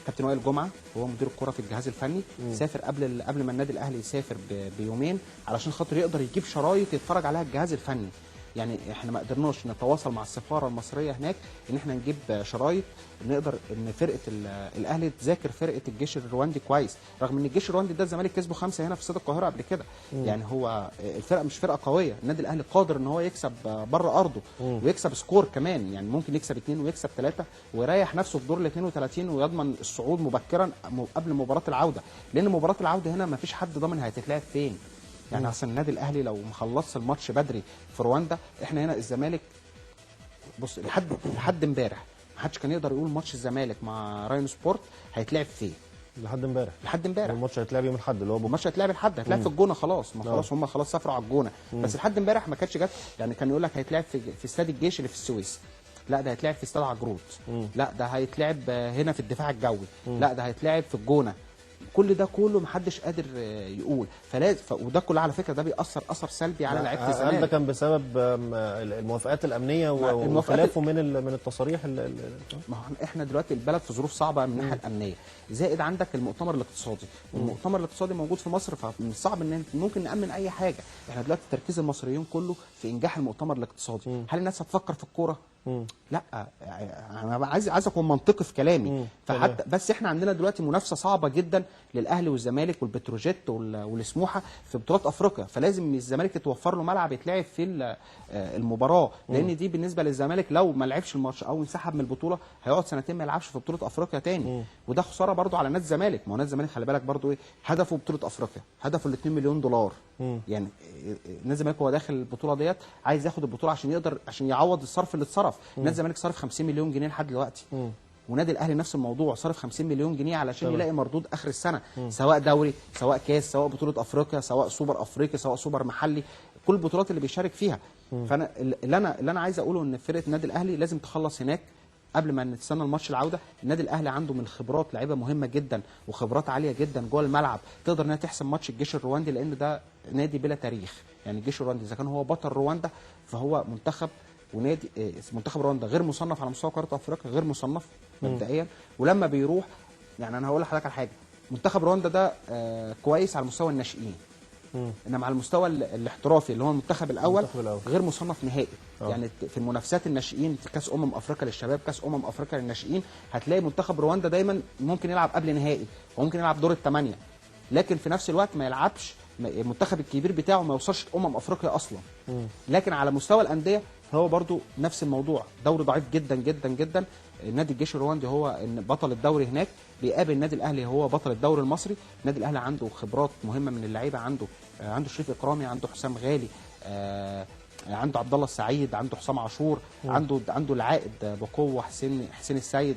كابتن وائل جمعه هو مدير الكورة في الجهاز الفني، سافر قبل ما النادي الاهلي يسافر بيومين علشان خاطر يقدر يجيب شرايط يتفرج عليها الجهاز الفني. يعني احنا ما قدرناش نتواصل مع السفارة المصرية هناك ان احنا نجيب شرايط نقدر ان فرقه الاهلي تذاكر فرقه الجيش الرواندي كويس، رغم ان الجيش الرواندي ده الزمالك كسبه 5 هنا في استاد القاهرة قبل كده. يعني هو الفرقة مش فرقه قوية، النادي الاهلي قادر ان هو يكسب بره ارضه ويكسب score كمان، يعني ممكن يكسب 2 ويكسب 3 ويريح نفسه في دور ال 32 ويضمن الصعود مبكرا قبل مباراة العودة، لان مباراة العودة هنا ما فيش حد ضامن هتتلعب فين. يعني اصل النادي الاهلي لو ما خلصش الماتش بدري في رواندا، احنا هنا الزمالك بص لحد امبارح ما حدش كان يقدر يقول ماتش الزمالك مع راينو سبورت هيتلعب فين. لحد امبارح الماتش هيتلعب يوم الاحد اللي هو بكره. الماتش هيتلعب الاحد، هيتلعب في الجونه خلاص، ما خلاص هم خلاص سافروا على الجونه. بس لحد امبارح ما كانتش جت، يعني كان يقول لك هيتلعب في استاد الجيش اللي في السويس، لا ده هيتلعب في استاد عجروت، لا ده هيتلعب هنا في الدفاع الجوي، لا ده هيتلعب في الجونه. كل ده كله محدش قادر يقول، فلازم وده كله على فكرة ده بيأثر اثر سلبي على لعيبة الزمالك. هل ده كان بسبب الموافقات الامنية وخلافه من التصاريح؟ ما هو احنا دلوقتي البلد في ظروف صعبة من الناحية الامنية، زائد عندك المؤتمر الاقتصادي، والمؤتمر الاقتصادي موجود في مصر، فمن الصعب ان ممكن نأمن اي حاجة. احنا دلوقتي تركيز المصريين كله في انجاح المؤتمر الاقتصادي. هل الناس هتفكر في الكورة؟ لا، انا عايز اكون منطقي في كلامي. فحتى بس احنا عندنا دلوقتي منافسه صعبة جدا للاهلي والزمالك والبتروجيت والسموحه في بطولات افريقيا، فلازم الزمالك يتوفر له ملعب يتلعب فيه المباراة، لان دي بالنسبة للزمالك لو ما لعبش الماتش او انسحب من البطولة هيقعد سنتين ما يلعبش في بطوله افريقيا تاني. وده خسارة برضو على نادي الزمالك. ما هو نادي الزمالك خلي بالك برضو ايه هدفه؟ بطوله افريقيا، هدفه ال 2 مليون دولار. يعني نادي الزمالك هو داخل البطولة ديت عايز ياخد البطولة عشان يقدر، عشان يعوض الصرف اللي اتصرف. نادي الزمالك صرف 50 مليون جنيه لحد دلوقتي، ونادي الاهلي نفس الموضوع صرف 50 مليون جنيه علشان يلاقي مردود اخر السنة، سواء دوري، سواء كاس، سواء بطوله افريقيا، سواء سوبر افريقي، سواء سوبر محلي، كل البطولات اللي بيشارك فيها. فانا اللي انا عايز اقوله ان فرقه النادي الاهلي لازم تخلص هناك قبل ما نستنى الماتش العودة. النادي الاهلي عنده من الخبرات لعيبة مهمة جدا وخبرات عالية جدا جوه الملعب، تقدر انها تحسم ماتش الجيش الرواندي، لان ده نادي بلا تاريخ. يعني الجيش الرواندي اذا كان هو بطل رواندا فهو منتخب ونادي منتخب رواندا غير مصنف على مستوى قارة افريقيا، غير مصنف مبدئيا. ولما بيروح، يعني انا هقول لحضرتك على حاجة، منتخب رواندا ده كويس على مستوى الناشئين، انما على المستوى الاحترافي اللي هو المنتخب الاول غير مصنف نهائي. يعني في المنافسات الناشئين في كاس افريقيا للشباب، كاس افريقيا للناشئين، هتلاقي منتخب رواندا دايما ممكن يلعب قبل نهائي وممكن يلعب دور الثمانية، لكن في نفس الوقت ما يلعبش المنتخب الكبير بتاعه، ما يوصلش افريقيا اصلا. لكن على مستوى الاندية هو برضو نفس الموضوع، دوري ضعيف جدا جدا جدا. نادي الجيش الرواندي هو بطل الدوري هناك، بيقابل النادي الاهلي هو بطل الدوري المصري. النادي الاهلي عنده خبرات مهمة من اللعيبة، عنده شريف اكرامي، عنده حسام غالي، عنده عبد الله السعيد، عنده حسام عاشور، عنده العائد بقوة حسين السيد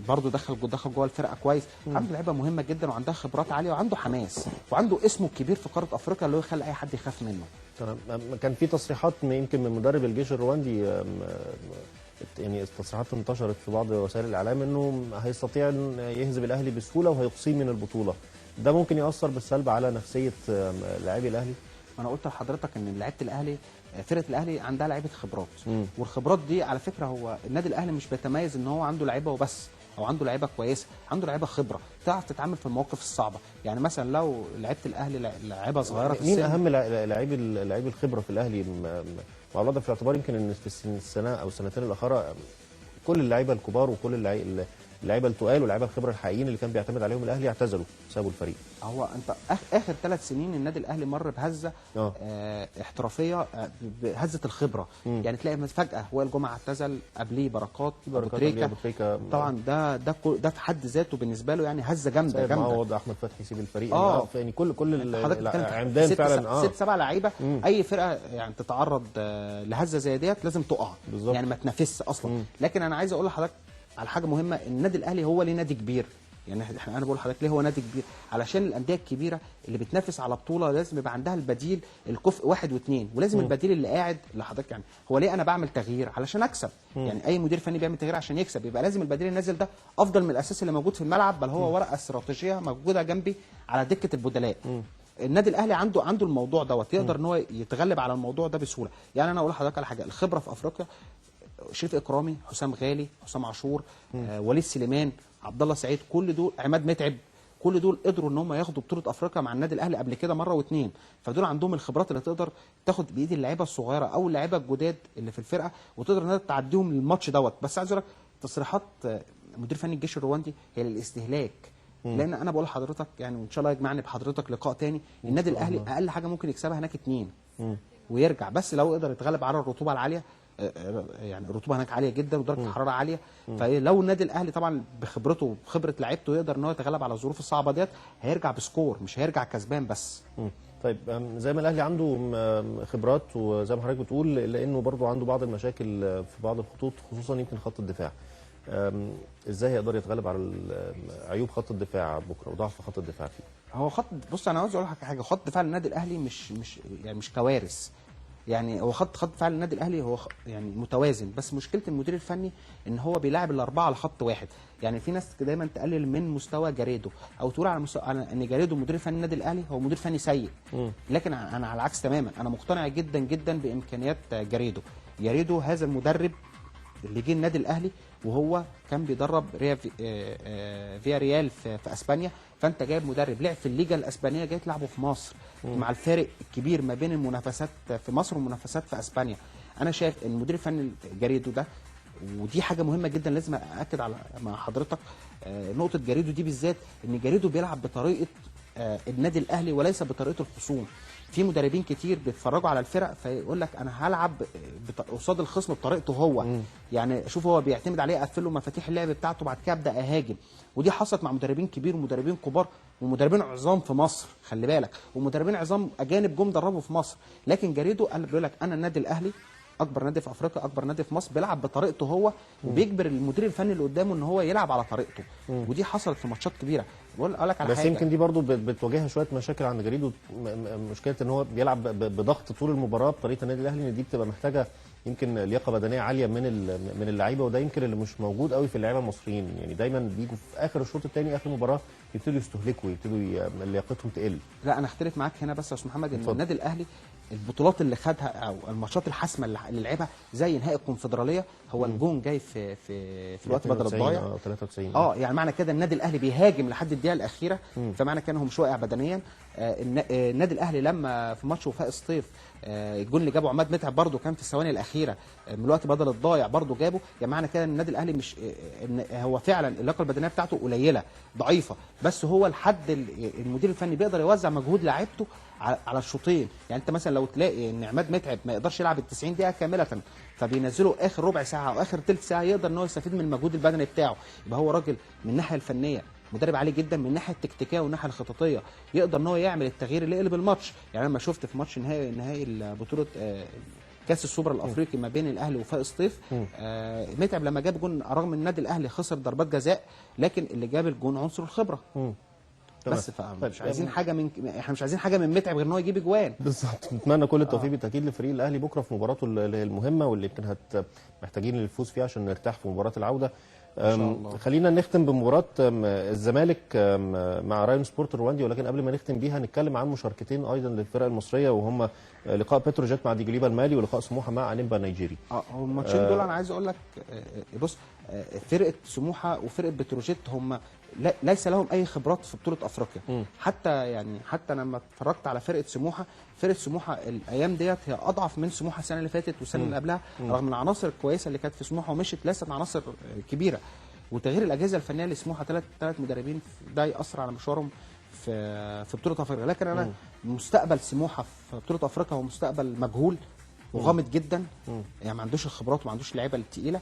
برضه دخل جوه الفرقة كويس. عنده لعيبة مهمة جدا وعندها خبرات عالية وعنده حماس وعنده اسمه الكبير في قارة افريقيا اللي هو يخلي اي حد يخاف منه. تمام. كان في تصريحات يمكن من مدرب الجيش الرواندي، يعني التصريحات انتشرت في بعض وسائل الاعلام انه هيستطيع ان يهزم الاهلي بسهولة وهيقصيه من البطولة. ده ممكن ياثر بالسلب على نفسية لاعبي الاهلي؟ انا قلت لحضرتك ان لعيبة الاهلي، فرقه الاهلي عندها لعيبة خبرات، والخبرات دي على فكرة هو النادي الاهلي مش بيتميز ان هو عنده لعيبة وبس او عنده لعيبة كويسة، عنده لعيبة خبره تعرف تتعامل في المواقف الصعبة. يعني مثلا لو لعيبة الاهلي لعيبة صغيرة في السن، مين اهم لعيب الخبرة في الاهلي؟ مع الوضع في الاعتبار يمكن ان في السنة او السنتين الاخيرة كل اللعيبة الكبار وكل اللعيبة التقال واللعيبة الخبرة الحقيقيين اللي كان بيعتمد عليهم الاهلي اعتزلوا، سابوا الفريق. هو انت اخر 3 سنين النادي الاهلي مر بهزه احترافية، بهزه الخبرة. يعني تلاقي فجاة وائل جمعه اعتزل، قبليه بركات، ابو تريكه. طبعا ده في حد ذاته بالنسبة له يعني هزه جامدة جامدة. معوض احمد فتحي يسيب الفريق، يعني كل العمدان فعلا 6 7 لعيبة. اي فرقه يعني تتعرض لهزه زي ديت لازم تقع بالزبط. يعني ما تنافسش اصلا. لكن انا عايز اقول لحضرتك على حاجة مهمة، النادي الاهلي هو ليه نادي كبير؟ يعني احنا انا بقول لحضرتك ليه هو نادي كبير، علشان الاندية الكبيرة اللي بتنافس على بطوله لازم يبقى عندها البديل الكفء 1 و2، ولازم البديل اللي قاعد لحضرتك. يعني هو ليه انا بعمل تغيير؟ علشان اكسب. يعني اي مدير فني بيعمل تغيير عشان يكسب، يبقى لازم البديل النازل ده افضل من الاساس اللي موجود في الملعب، بل هو ورقة استراتيجية موجودة جنبي على دكه البدلاء. النادي الاهلي عنده الموضوع دوت، يقدر ان هو يتغلب على الموضوع ده بسهولة. يعني انا اقول لحضرتك على حاجة، الخبرة في افريقيا شريف اكرامي، حسام غالي، حسام عاشور، وليد سليمان، عبد الله سعيد، كل دول، عماد متعب، كل دول قدروا ان هم ياخدوا بطوله افريقيا مع النادي الاهلي قبل كده مرة واثنين. فدول عندهم الخبرات اللي تقدر تاخد بايد اللعيبة الصغيرة او اللعيبة الجداد اللي في الفرقة، وتقدر انها تعديهم للماتش دوت. بس عايز اقول لك تصريحات مدير فني الجيش الرواندي هي للاستهلاك. لان انا بقول لحضرتك يعني، وان شاء الله يجمعني بحضرتك لقاء تاني، النادي الاهلي اقل حاجة ممكن يكسبها هناك 2 ويرجع، بس لو قدر يتغلب على الرطوبة العالية. يعني الرطوبة هناك عالية جدا ودرجة الحرارة عالية. فلو النادي الاهلي طبعا بخبرته وبخبره لعيبته يقدر ان هو يتغلب على الظروف الصعبة ديت، هيرجع ب score مش هيرجع كسبان بس. طيب زي ما الاهلي عنده خبرات وزي ما حضرتك بتقول، لانه برضه عنده بعض المشاكل في بعض الخطوط، خصوصا يمكن خط الدفاع. ازاي هيقدر يتغلب على عيوب خط الدفاع بكره وضعف خط الدفاع فيه؟ هو خط، بص انا عاوز اقول لك حاجة، خط دفاع النادي الاهلي مش يعني مش كوارث. يعني هو خط دفاع النادي الاهلي هو يعني متوازن، بس مشكلة المدير الفني ان هو بيلاعب الاربعة على خط واحد. يعني في ناس دايما تقلل من مستوى جاريدو او تقول على ان جاريدو مدير فني النادي الاهلي هو مدير فني سيء. لكن انا على العكس تماما، انا مقتنع جدا جدا بامكانيات جاريدو. جاريدو هذا المدرب اللي جه النادي الاهلي وهو كان بيدرب فيا ريال في اسبانيا، فانت جايب مدرب لعب في الليجا الاسبانية جاي تلعبه في مصر، مع الفارق الكبير ما بين المنافسات في مصر والمنافسات في اسبانيا. انا شايف ان المدير الفني جاريدو ده، ودي حاجة مهمة جدا لازم اكد على مع حضرتك نقطة جاريدو دي بالذات، ان جاريدو بيلعب بطريقة النادي الاهلي وليس بطريقة الخصوم. في مدربين كتير بيتفرجوا على الفرق فيقول لك انا هلعب قصاد الخصم بطريقته هو. يعني شوف هو بيعتمد عليه، اقفل له مفاتيح اللعب بتاعته بعد كده ابدا اهاجم. ودي حصلت مع مدربين كبير ومدربين كبار ومدربين عظام في مصر، خلي بالك، ومدربين عظام اجانب جم دربوا في مصر. لكن جاريدو قال بيقول لك انا النادي الاهلي اكبر نادي في افريقيا، اكبر نادي في مصر، بيلعب بطريقته هو، وبيجبر المدير الفني اللي قدامه ان هو يلعب على طريقته. ودي حصلت في ماتشات كبيرة. بقول لك على بس حاجة، يمكن دي برضو بتواجهها شوية مشاكل عند جاريدو، مشكلة ان هو بيلعب بضغط طول المباراة بطريقة النادي الاهلي، ان دي بتبقى محتاجه يمكن لياقه بدنية عالية من اللعيبة، وده يمكن اللي مش موجود قوي في اللعيبة المصريين. يعني دايما بيجوا في اخر الشوط الثاني اخر المباراة يبتدوا يستهلكوا، يبتدوا لياقتهم تقل. لا انا اختلف معاك هنا بس يا استاذ محمد، ان النادي الاهلي البطولات اللي خدها او الماتشات الحاسمة اللي لعبها زي نهائي الكونفدراليه، هو الجون جاي في في في الوقت بدل الضايع 93. يعني معنى كده النادي الاهلي بيهاجم لحد الدقيقة الاخيرة، فمعنى كده هو مش واقع بدنيا. النادي الاهلي لما في ماتش وفاق سطيف الجون اللي جابه عماد متعب برده كان في الثواني الاخيرة من الوقت بدل الضايع برده جابه. يعني معنى كده النادي الاهلي مش هو فعلا اللياقة البدنية بتاعته قليله ضعيفة، بس هو لحد المدير الفني بيقدر يوزع مجهود لاعيبته على الشوطين. يعني انت مثلا لو تلاقي ان عماد متعب ما يقدرش يلعب ال 90 دقيقة كاملة، فبينزله اخر ربع ساعة او اخر ثلث ساعة يقدر ان هو يستفيد من المجهود البدني بتاعه. يبقى هو راجل من الناحية الفنية مدرب عالي جدا، من الناحية التكتيكيه والناحية الخططيه يقدر ان هو يعمل التغيير اللي يقلب الماتش. يعني لما شفت في ماتش نهائي بطوله كاس السوبر الافريقي ما بين الاهلي وفاق سطيف، متعب لما جاب جون رغم ان النادي الاهلي خسر ضربات جزاء، لكن اللي جاب الجون عنصر الخبرة. بس مش عايزين حاجة من احنا مش عايزين حاجة من متعب غير ان هو يجيب اجوان. بالظبط، نتمنى كل التوفيق بالتاكيد لفريق الاهلي بكره في مباراته المهمة واللي يمكن محتاجين للفوز فيها عشان نرتاح في مباراة العودة. إن شاء الله. خلينا نختم بمباراة الزمالك مع رايون سبورت الرواندي، ولكن قبل ما نختم بيها نتكلم عن مشاركتين ايضا للفرق المصرية، وهم لقاء بتروجيت مع ديجليبا المالي ولقاء سموحه مع انيمبا النيجيري. هو الماتشين دول انا عايز اقول لك، بص، فرقه سموحه وفرقه بتروجيت هم ليس لهم اي خبرات في بطوله افريقيا. حتى يعني حتى لما اتفرجت على فرقه سموحه، فرقه سموحه الايام ديت هي اضعف من سموحه السنة اللي فاتت والسنة اللي قبلها، رغم العناصر الكويسة اللي كانت في سموحه ومشيت ليست عناصر كبيرة. وتغيير الاجهزة الفنية لسموحه ثلاث مدربين ده ياثر على مشوارهم في بطوله افريقيا. لكن انا مستقبل سموحه في بطوله افريقيا هو مستقبل مجهول وغامض جدا، يعني ما عندوش الخبرات وما عندوش اللعيبة الثقيلة.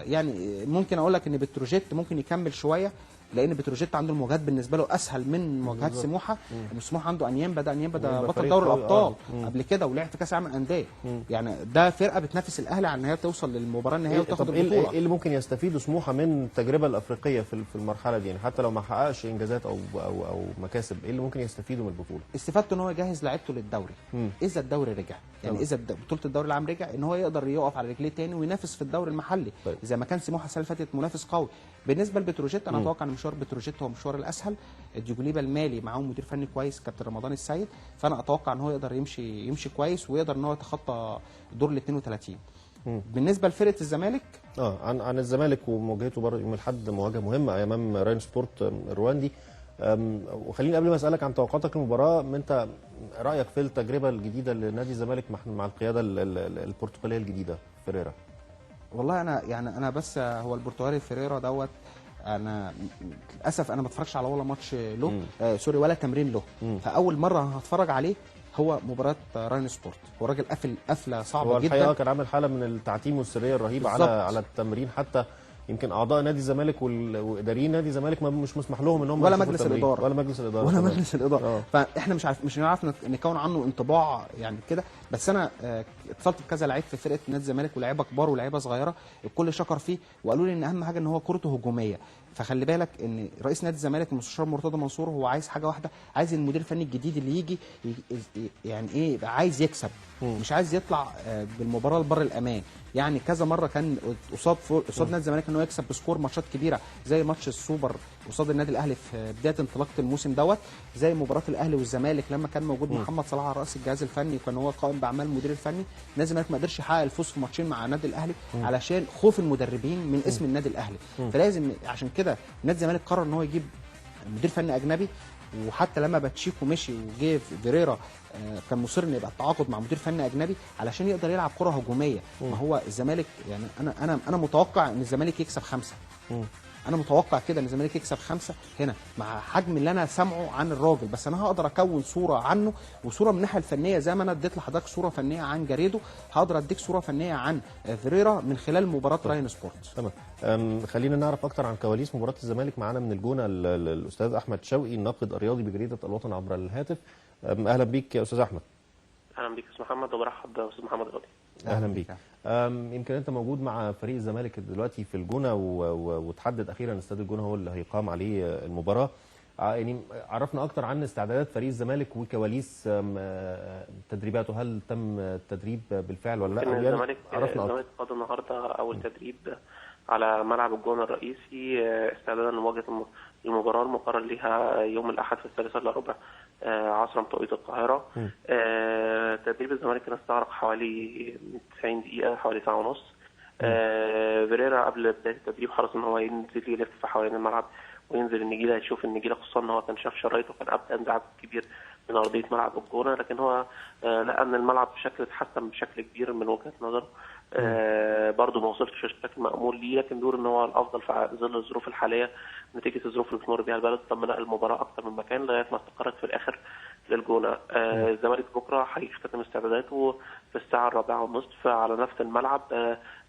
يعني ممكن اقول لك ان بتروجيت ممكن يكمل شوية، لان بتروجيت عنده المواجهات بالنسبة له اسهل من مواجهات سموحه. سموحه عنده انيمبا، ده انيمبا ده بطل دوري الابطال قبل كده ولعب في كاس العالم للاندية. يعني ده فرقه بتنافس الاهلي على ان هي توصل للمباراة النهائية وتاخد البطولة. ايه اللي ممكن يستفيده سموحه من التجربة الافريقية في المرحلة دي؟ يعني حتى لو ما حققش انجازات او او او مكاسب، ايه اللي ممكن يستفيده من البطولة؟ استفادته ان هو يجهز لعيبته للدوري. اذا الدوري رجع، يعني اذا بطوله الدوري العام رجع، ان هو يقدر يقف على رجليه تاني وينافس في الدوري المحلي. طيب. زي ما كان سموحه السنة اللي فاتت منافس قوي. بالنسبة لبتروجيت انا اتوقع ان مشوار بتروجيت هو مشوار الاسهل. ديجوليبا المالي معاهم مدير فني كويس كابتن رمضان السيد، فانا اتوقع ان هو يقدر يمشي كويس ويقدر ان هو يتخطى دور ال 32. بالنسبة لفرقة الزمالك، عن الزمالك ومواجهته بره يوم الاحد، مواجهة مهمة امام راين سبورت الرواندي. وخليني قبل ما اسالك عن توقعاتك للمباراة، انت رايك في التجربة الجديدة لنادي الزمالك مع القيادة البرتغالية الجديدة فيريرا؟ والله انا يعني انا بس هو البرتغالي فيريرا دوت، انا للاسف انا ما اتفرجش على ولا ماتش له، sorry، ولا تمرين له. فاول مرة هتفرج عليه هو مباراة راين سبورت. هو راجل قفل قفله صعبة جدا، الحقيقة كان عامل حاله من التعتيم والسرية الرهيبة على التمرين. حتى يمكن اعضاء نادي الزمالك واداريين نادي الزمالك مش مسمح لهم ان هم ولا مجلس الادارة ولا مجلس الادارة ولا مجلس الادارة. فاحنا مش هنعرف نكون عنه انطباع يعني كده. بس انا اتصلت بكذا لعيب في فرقه نادي الزمالك، ولاعيبه كبار ولاعيبه صغيرة، الكل شكر فيه وقالوا لي ان اهم حاجة ان هو كورته هجومية. فخلي بالك ان رئيس نادي الزمالك المستشار مرتضى منصور هو عايز حاجة واحدة، عايز المدير الفني الجديد اللي يجي يعني ايه، عايز يكسب، مش عايز يطلع بالمباراة لبر الامان. يعني كذا مرة كان قصاد نادي الزمالك ان هو يكسب ب score ماتشات كبيرة، زي ماتش السوبر قصاد النادي الاهلي في بداية انطلاقة الموسم دوت، زي مباراة الاهلي والزمالك لما كان موجود محمد صلاح على راس الجهاز الفني وكان هو قائم باعمال المدير الفني. نادي الزمالك ما قدرش يحقق الفوز في ماتشين مع النادي الاهلي علشان خوف المدربين من اسم النادي الاهلي. فلازم عشان كده نادي الزمالك قرر ان هو يجيب مدير فني اجنبي. وحتى لما باتشيكو مشي وجه فيريرا كان مصر ان يبقى التعاقد مع مدير فني اجنبي علشان يقدر يلعب كره هجومية. ما هو الزمالك يعني انا متوقع ان الزمالك يكسب 5. انا متوقع كده ان الزمالك يكسب 5 هنا مع حجم اللي انا سامعه عن الراجل. بس انا هقدر اكون صوره عنه وصوره من الناحية الفنية، زي ما انا اديت لحضرتك صوره فنية عن جاريدو، هقدر اديك صوره فنية عن فيريرا من خلال مباراة راين سبورت. تمام. خلينا نعرف اكتر عن كواليس مباراة الزمالك. معانا من الجونه الاستاذ احمد شوقي، الناقد الرياضي بجريدة الوطن عبر الهاتف. اهلا بيك يا استاذ احمد. اهلا بيك يا استاذ محمد، وبرحب باستاذ محمد راضي. اهلا بيك. يمكن انت موجود مع فريق الزمالك دلوقتي في الجونه، وتحدد اخيرا استاد الجونه هو اللي هيقام عليه المباراة. يعني عرفنا اكتر عن استعدادات فريق الزمالك وكواليس تدريباته، هل تم التدريب بالفعل ولا لا؟ يعني الزمالك قاد النهارده اول تدريب على ملعب الجونه الرئيسي استعدادا لمواجهة المباراة المقرر لها يوم الاحد في 2:45 عصرا بتوقيت القاهرة. تدريب الزمالك كان استغرق حوالي 90 دقيقة، حوالي ساعة ونص. فيريرا قبل بداية التدريب حرص ان هو ينزل يلف حوالين الملعب وينزل النجيله، يشوف النجيله، خصوصا ان هو كان شاف شرايطه وكان ابدا انزعاج كبير من ارضية ملعب الجونه، لكن هو لقى ان الملعب بشكل اتحسن بشكل كبير من وجهه نظره. برضه ما وصلش للشكل المأمول ليه، لكن بيقول ان هو الافضل في ظل الظروف الحالية نتيجة الظروف اللي بتمر بيها البلد. تم نقل المباراة اكثر من مكان لغاية ما استقرت في الاخر للجونه. الزمالك بكره هيختتم استعداداته في الساعة 4:30 على نفس الملعب،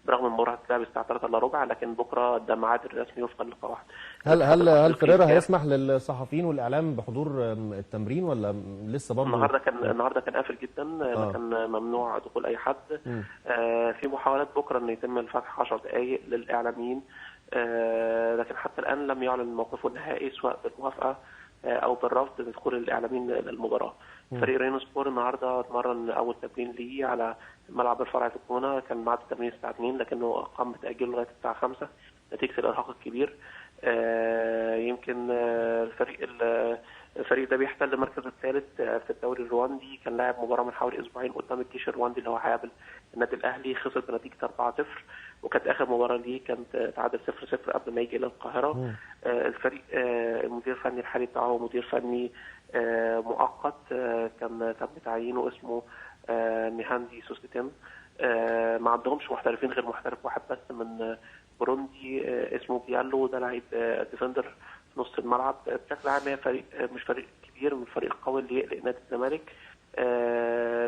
برغم المباراة هتتلعب الساعة 2:45، لكن بكره ده ميعاد الرسمي وفقا للقواعد. هل فيريرا هيسمح للصحفيين والاعلام بحضور التمرين ولا لسه برضه؟ النهارده كان قافل جدا، كان ممنوع دخول اي حد. في محاولات بكره ان يتم الفتح 10 دقائق للاعلاميين، لكن حتى الان لم يعلن موقفه النهائي سواء بالموافقة او بالرفض لدخول الاعلاميين للمباراة. فريق رينو سبور النهارده اتمرن اول تمرين ليه على ملعب الفرع في الجونه، كان ميعاد التمرين الساعة 2 لكنه قام بتاجيله لغاية الساعة 5 نتيجة الارهاق الكبير. يمكن الفريق ده بيحتل المركز الثالث في الدوري الرواندي. كان لاعب مباراة من حوالي اسبوعين قدام الجيش الرواندي اللي هو هيقابل النادي الاهلي، خسر بنتيجة 4-0، وكانت اخر مباراة ليه كانت تعادل 0-0 قبل ما يجي الى القاهرة. الفريق المدير الفني الحالي بتاعه مدير فني مؤقت، كان تم تعيينه، اسمه مهندي سوسيتين. ما عندهمش محترفين غير محترف واحد بس من بوروندي اسمه بيالو، ده لعيب defender في نص الملعب. بشكل عام هي فريق مش فريق كبير، من الفريق القوي اللي يقلق نادي الزمالك،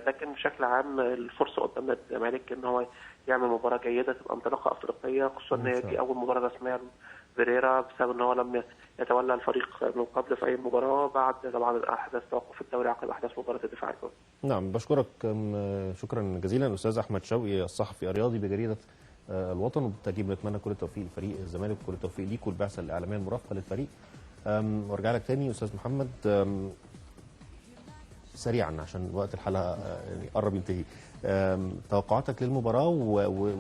لكن بشكل عام الفرصة قدام نادي الزمالك ان هو يعمل مباراة جيدة تبقى انطلاقة افريقية، خصوصا ان هي دي اول مباراة رسمية فيريرا، بسبب ان هو لم يتولى الفريق من قبل في اي مباراة بعد طبعا احداث توقف الدوري عقب احداث مباراة الدفاع الجوي. نعم، بشكرك شكرا جزيلا استاذ احمد شوقي الصحفي الرياضي بجريدة الوطن، وبالتاكيد بنتمنى كل التوفيق لفريق الزمالك وكل التوفيق ليك والبعثه الاعلامية المرافقة للفريق. وارجع لك تاني استاذ محمد سريعا عشان وقت الحلقة يعني قرب ينتهي. توقعاتك للمباراة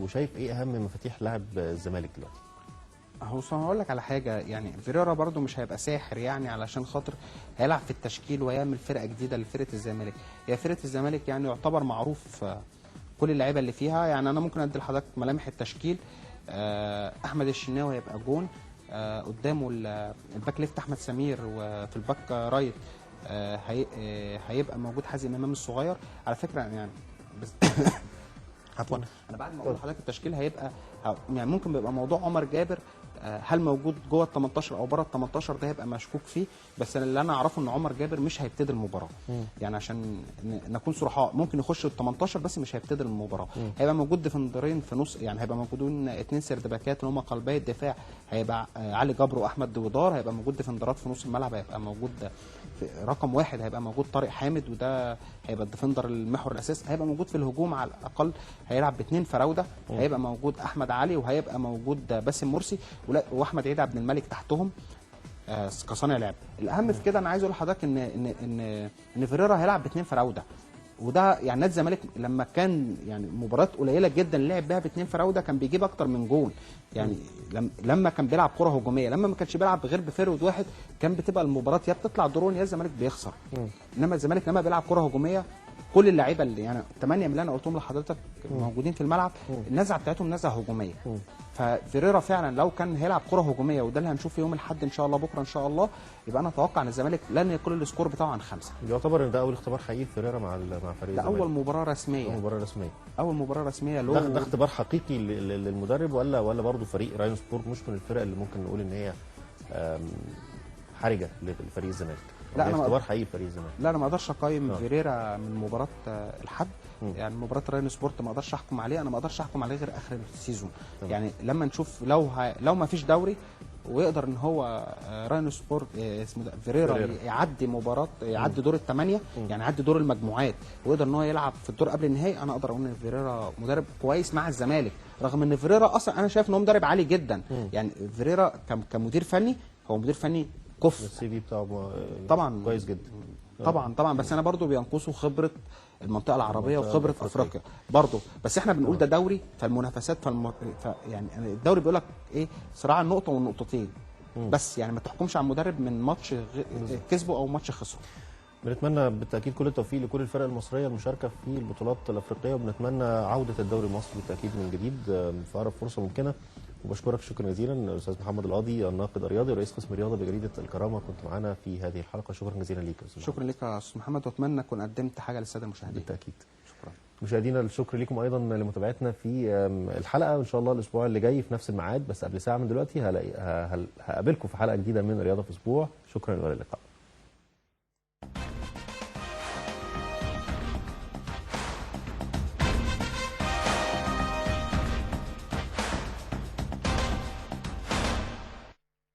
وشايف ايه اهم مفاتيح لعب الزمالك دلوقتي؟ هو انا هقول لك على حاجة، يعني فيريرا برده مش هيبقى ساحر يعني علشان خاطر هيلعب في التشكيل ويعمل فرقه جديدة لفرقة الزمالك. هي فرقه الزمالك يعني يعتبر معروف كل اللعيبة اللي فيها. يعني انا ممكن ادي لحضرتك ملامح التشكيل. احمد الشناوي هيبقى جون، قدامه ال back left احمد سمير، وفي ال back right هيبقى موجود حازم امام الصغير. على فكرة يعني بس عفوا، انا بعد ما اقول لحضرتك التشكيل هيبقى يعني ممكن بيبقى موضوع عمر جابر هل موجود جوه ال 18 او بره ال 18، ده هيبقى مشكوك فيه، بس اللي انا اعرفه ان عمر جابر مش هيبتدي المباراة. يعني عشان نكون صرحاء، ممكن يخش ال 18 بس مش هيبتدي المباراة. هيبقى موجود defender ين في نص، يعني هيبقى موجودين اثنين third back ات اللي هم قلبي الدفاع، هيبقى علي جبر واحمد دويدار، هيبقى موجود defender ات في نص الملعب، هيبقى موجود في رقم واحد هيبقى موجود طارق حامد، وده هيبقى ال defender المحور الاساسي. هيبقى موجود في الهجوم على الاقل هيلعب باثنين فراوده، هيبقى موجود احمد علي وهيبقى موجود باسم مرسي واحمد عيد عبد الملك تحتهم كصانع لعب. الاهم في كده انا عايز اقول لحضرتك ان ان ان ان فيريرا هيلعب باثنين فراوده، وده يعني نادي الزمالك لما كان يعني مباريات قليله جدا لعب بيها باثنين فراوده كان بيجيب اكتر من جول. يعني لما كان بيلعب كره هجومية، لما ما كانش بيلعب غير ب forward واحد كان بتبقى المباراة يا بتطلع draw يا الزمالك بيخسر. انما الزمالك لما بيلعب كره هجومية كل اللعيبة اللي يعني 8 من اللي انا قلتهم لحضرتك موجودين في الملعب، النزعة بتاعتهم نزعه هجومية. ففيريرا فعلا لو كان هيلعب كره هجومية، وده اللي هنشوفه يوم الاحد ان شاء الله، بكره ان شاء الله، يبقى انا اتوقع ان الزمالك لن يكون ال score بتاعه عن 5. يعتبر ان ده اول اختبار حقيقي فيريرا مع فريق الزمالك. ده اول مباراة رسمية. اول مباراة رسمية. اول مباراة رسمية له. ده اختبار حقيقي للمدرب ولا برضه فريق راينو سبورت مش من الفرق اللي ممكن نقول ان هي حرجه لفريق الزمالك؟ لا، انا اختبار حقيقي لفريق الزمالك. لا، انا ما اقدرش اقيم فيريرا من مباراة الحد، يعني مباراة راينو سبورت ما اقدرش احكم عليه، انا ما اقدرش احكم عليه غير اخر ال season. يعني لما نشوف لو ما فيش دوري ويقدر ان هو راينو سبورت اسمه ده فيريرا يعدي مباراة، يعدي دور الثمانية، يعني يعدي دور المجموعات ويقدر ان هو يلعب في الدور قبل النهائي، انا اقدر اقول ان فيريرا مدرب كويس مع الزمالك، رغم ان فيريرا اصلا انا شايف ان هو مدرب عالي جدا. يعني فيريرا كمدير فني هو مدير فني كفء، ال CV بتاعه طبعا كويس جدا طبعا طبعا، بس انا برضو بينقصه خبره المنطقة العربية وخبره افريقيا برضو. بس احنا بنقول ده دوري، فالمنافسات يعني الدوري بيقول لك ايه، صراع النقطة والنقطتين بس، يعني ما تحكمش على المدرب من ماتش كسبه او ماتش خسره. بنتمنى بالتاكيد كل التوفيق لكل الفرق المصرية المشاركة في البطولات الافريقية، وبنتمنى عوده الدوري المصري بالتاكيد من جديد في اقرب فرصة ممكنة. وبشكرك شكرا جزيلا استاذ محمد القاضي، الناقد الرياضي ورئيس قسم الرياضة بجريدة الكرامة، كنت معانا في هذه الحلقة. شكرا جزيلا ليك يا استاذ. شكرا لك يا استاذ محمد، واتمنى اكون قدمت حاجة للسادة المشاهدين. بالتاكيد. شكرا. مشاهدينا، الشكر لكم ايضا لمتابعتنا في الحلقة، وان شاء الله الاسبوع اللي جاي في نفس الميعاد بس قبل ساعة من دلوقتي هقابلكم في حلقة جديدة من رياضة في اسبوع. شكرا والى اللقاء.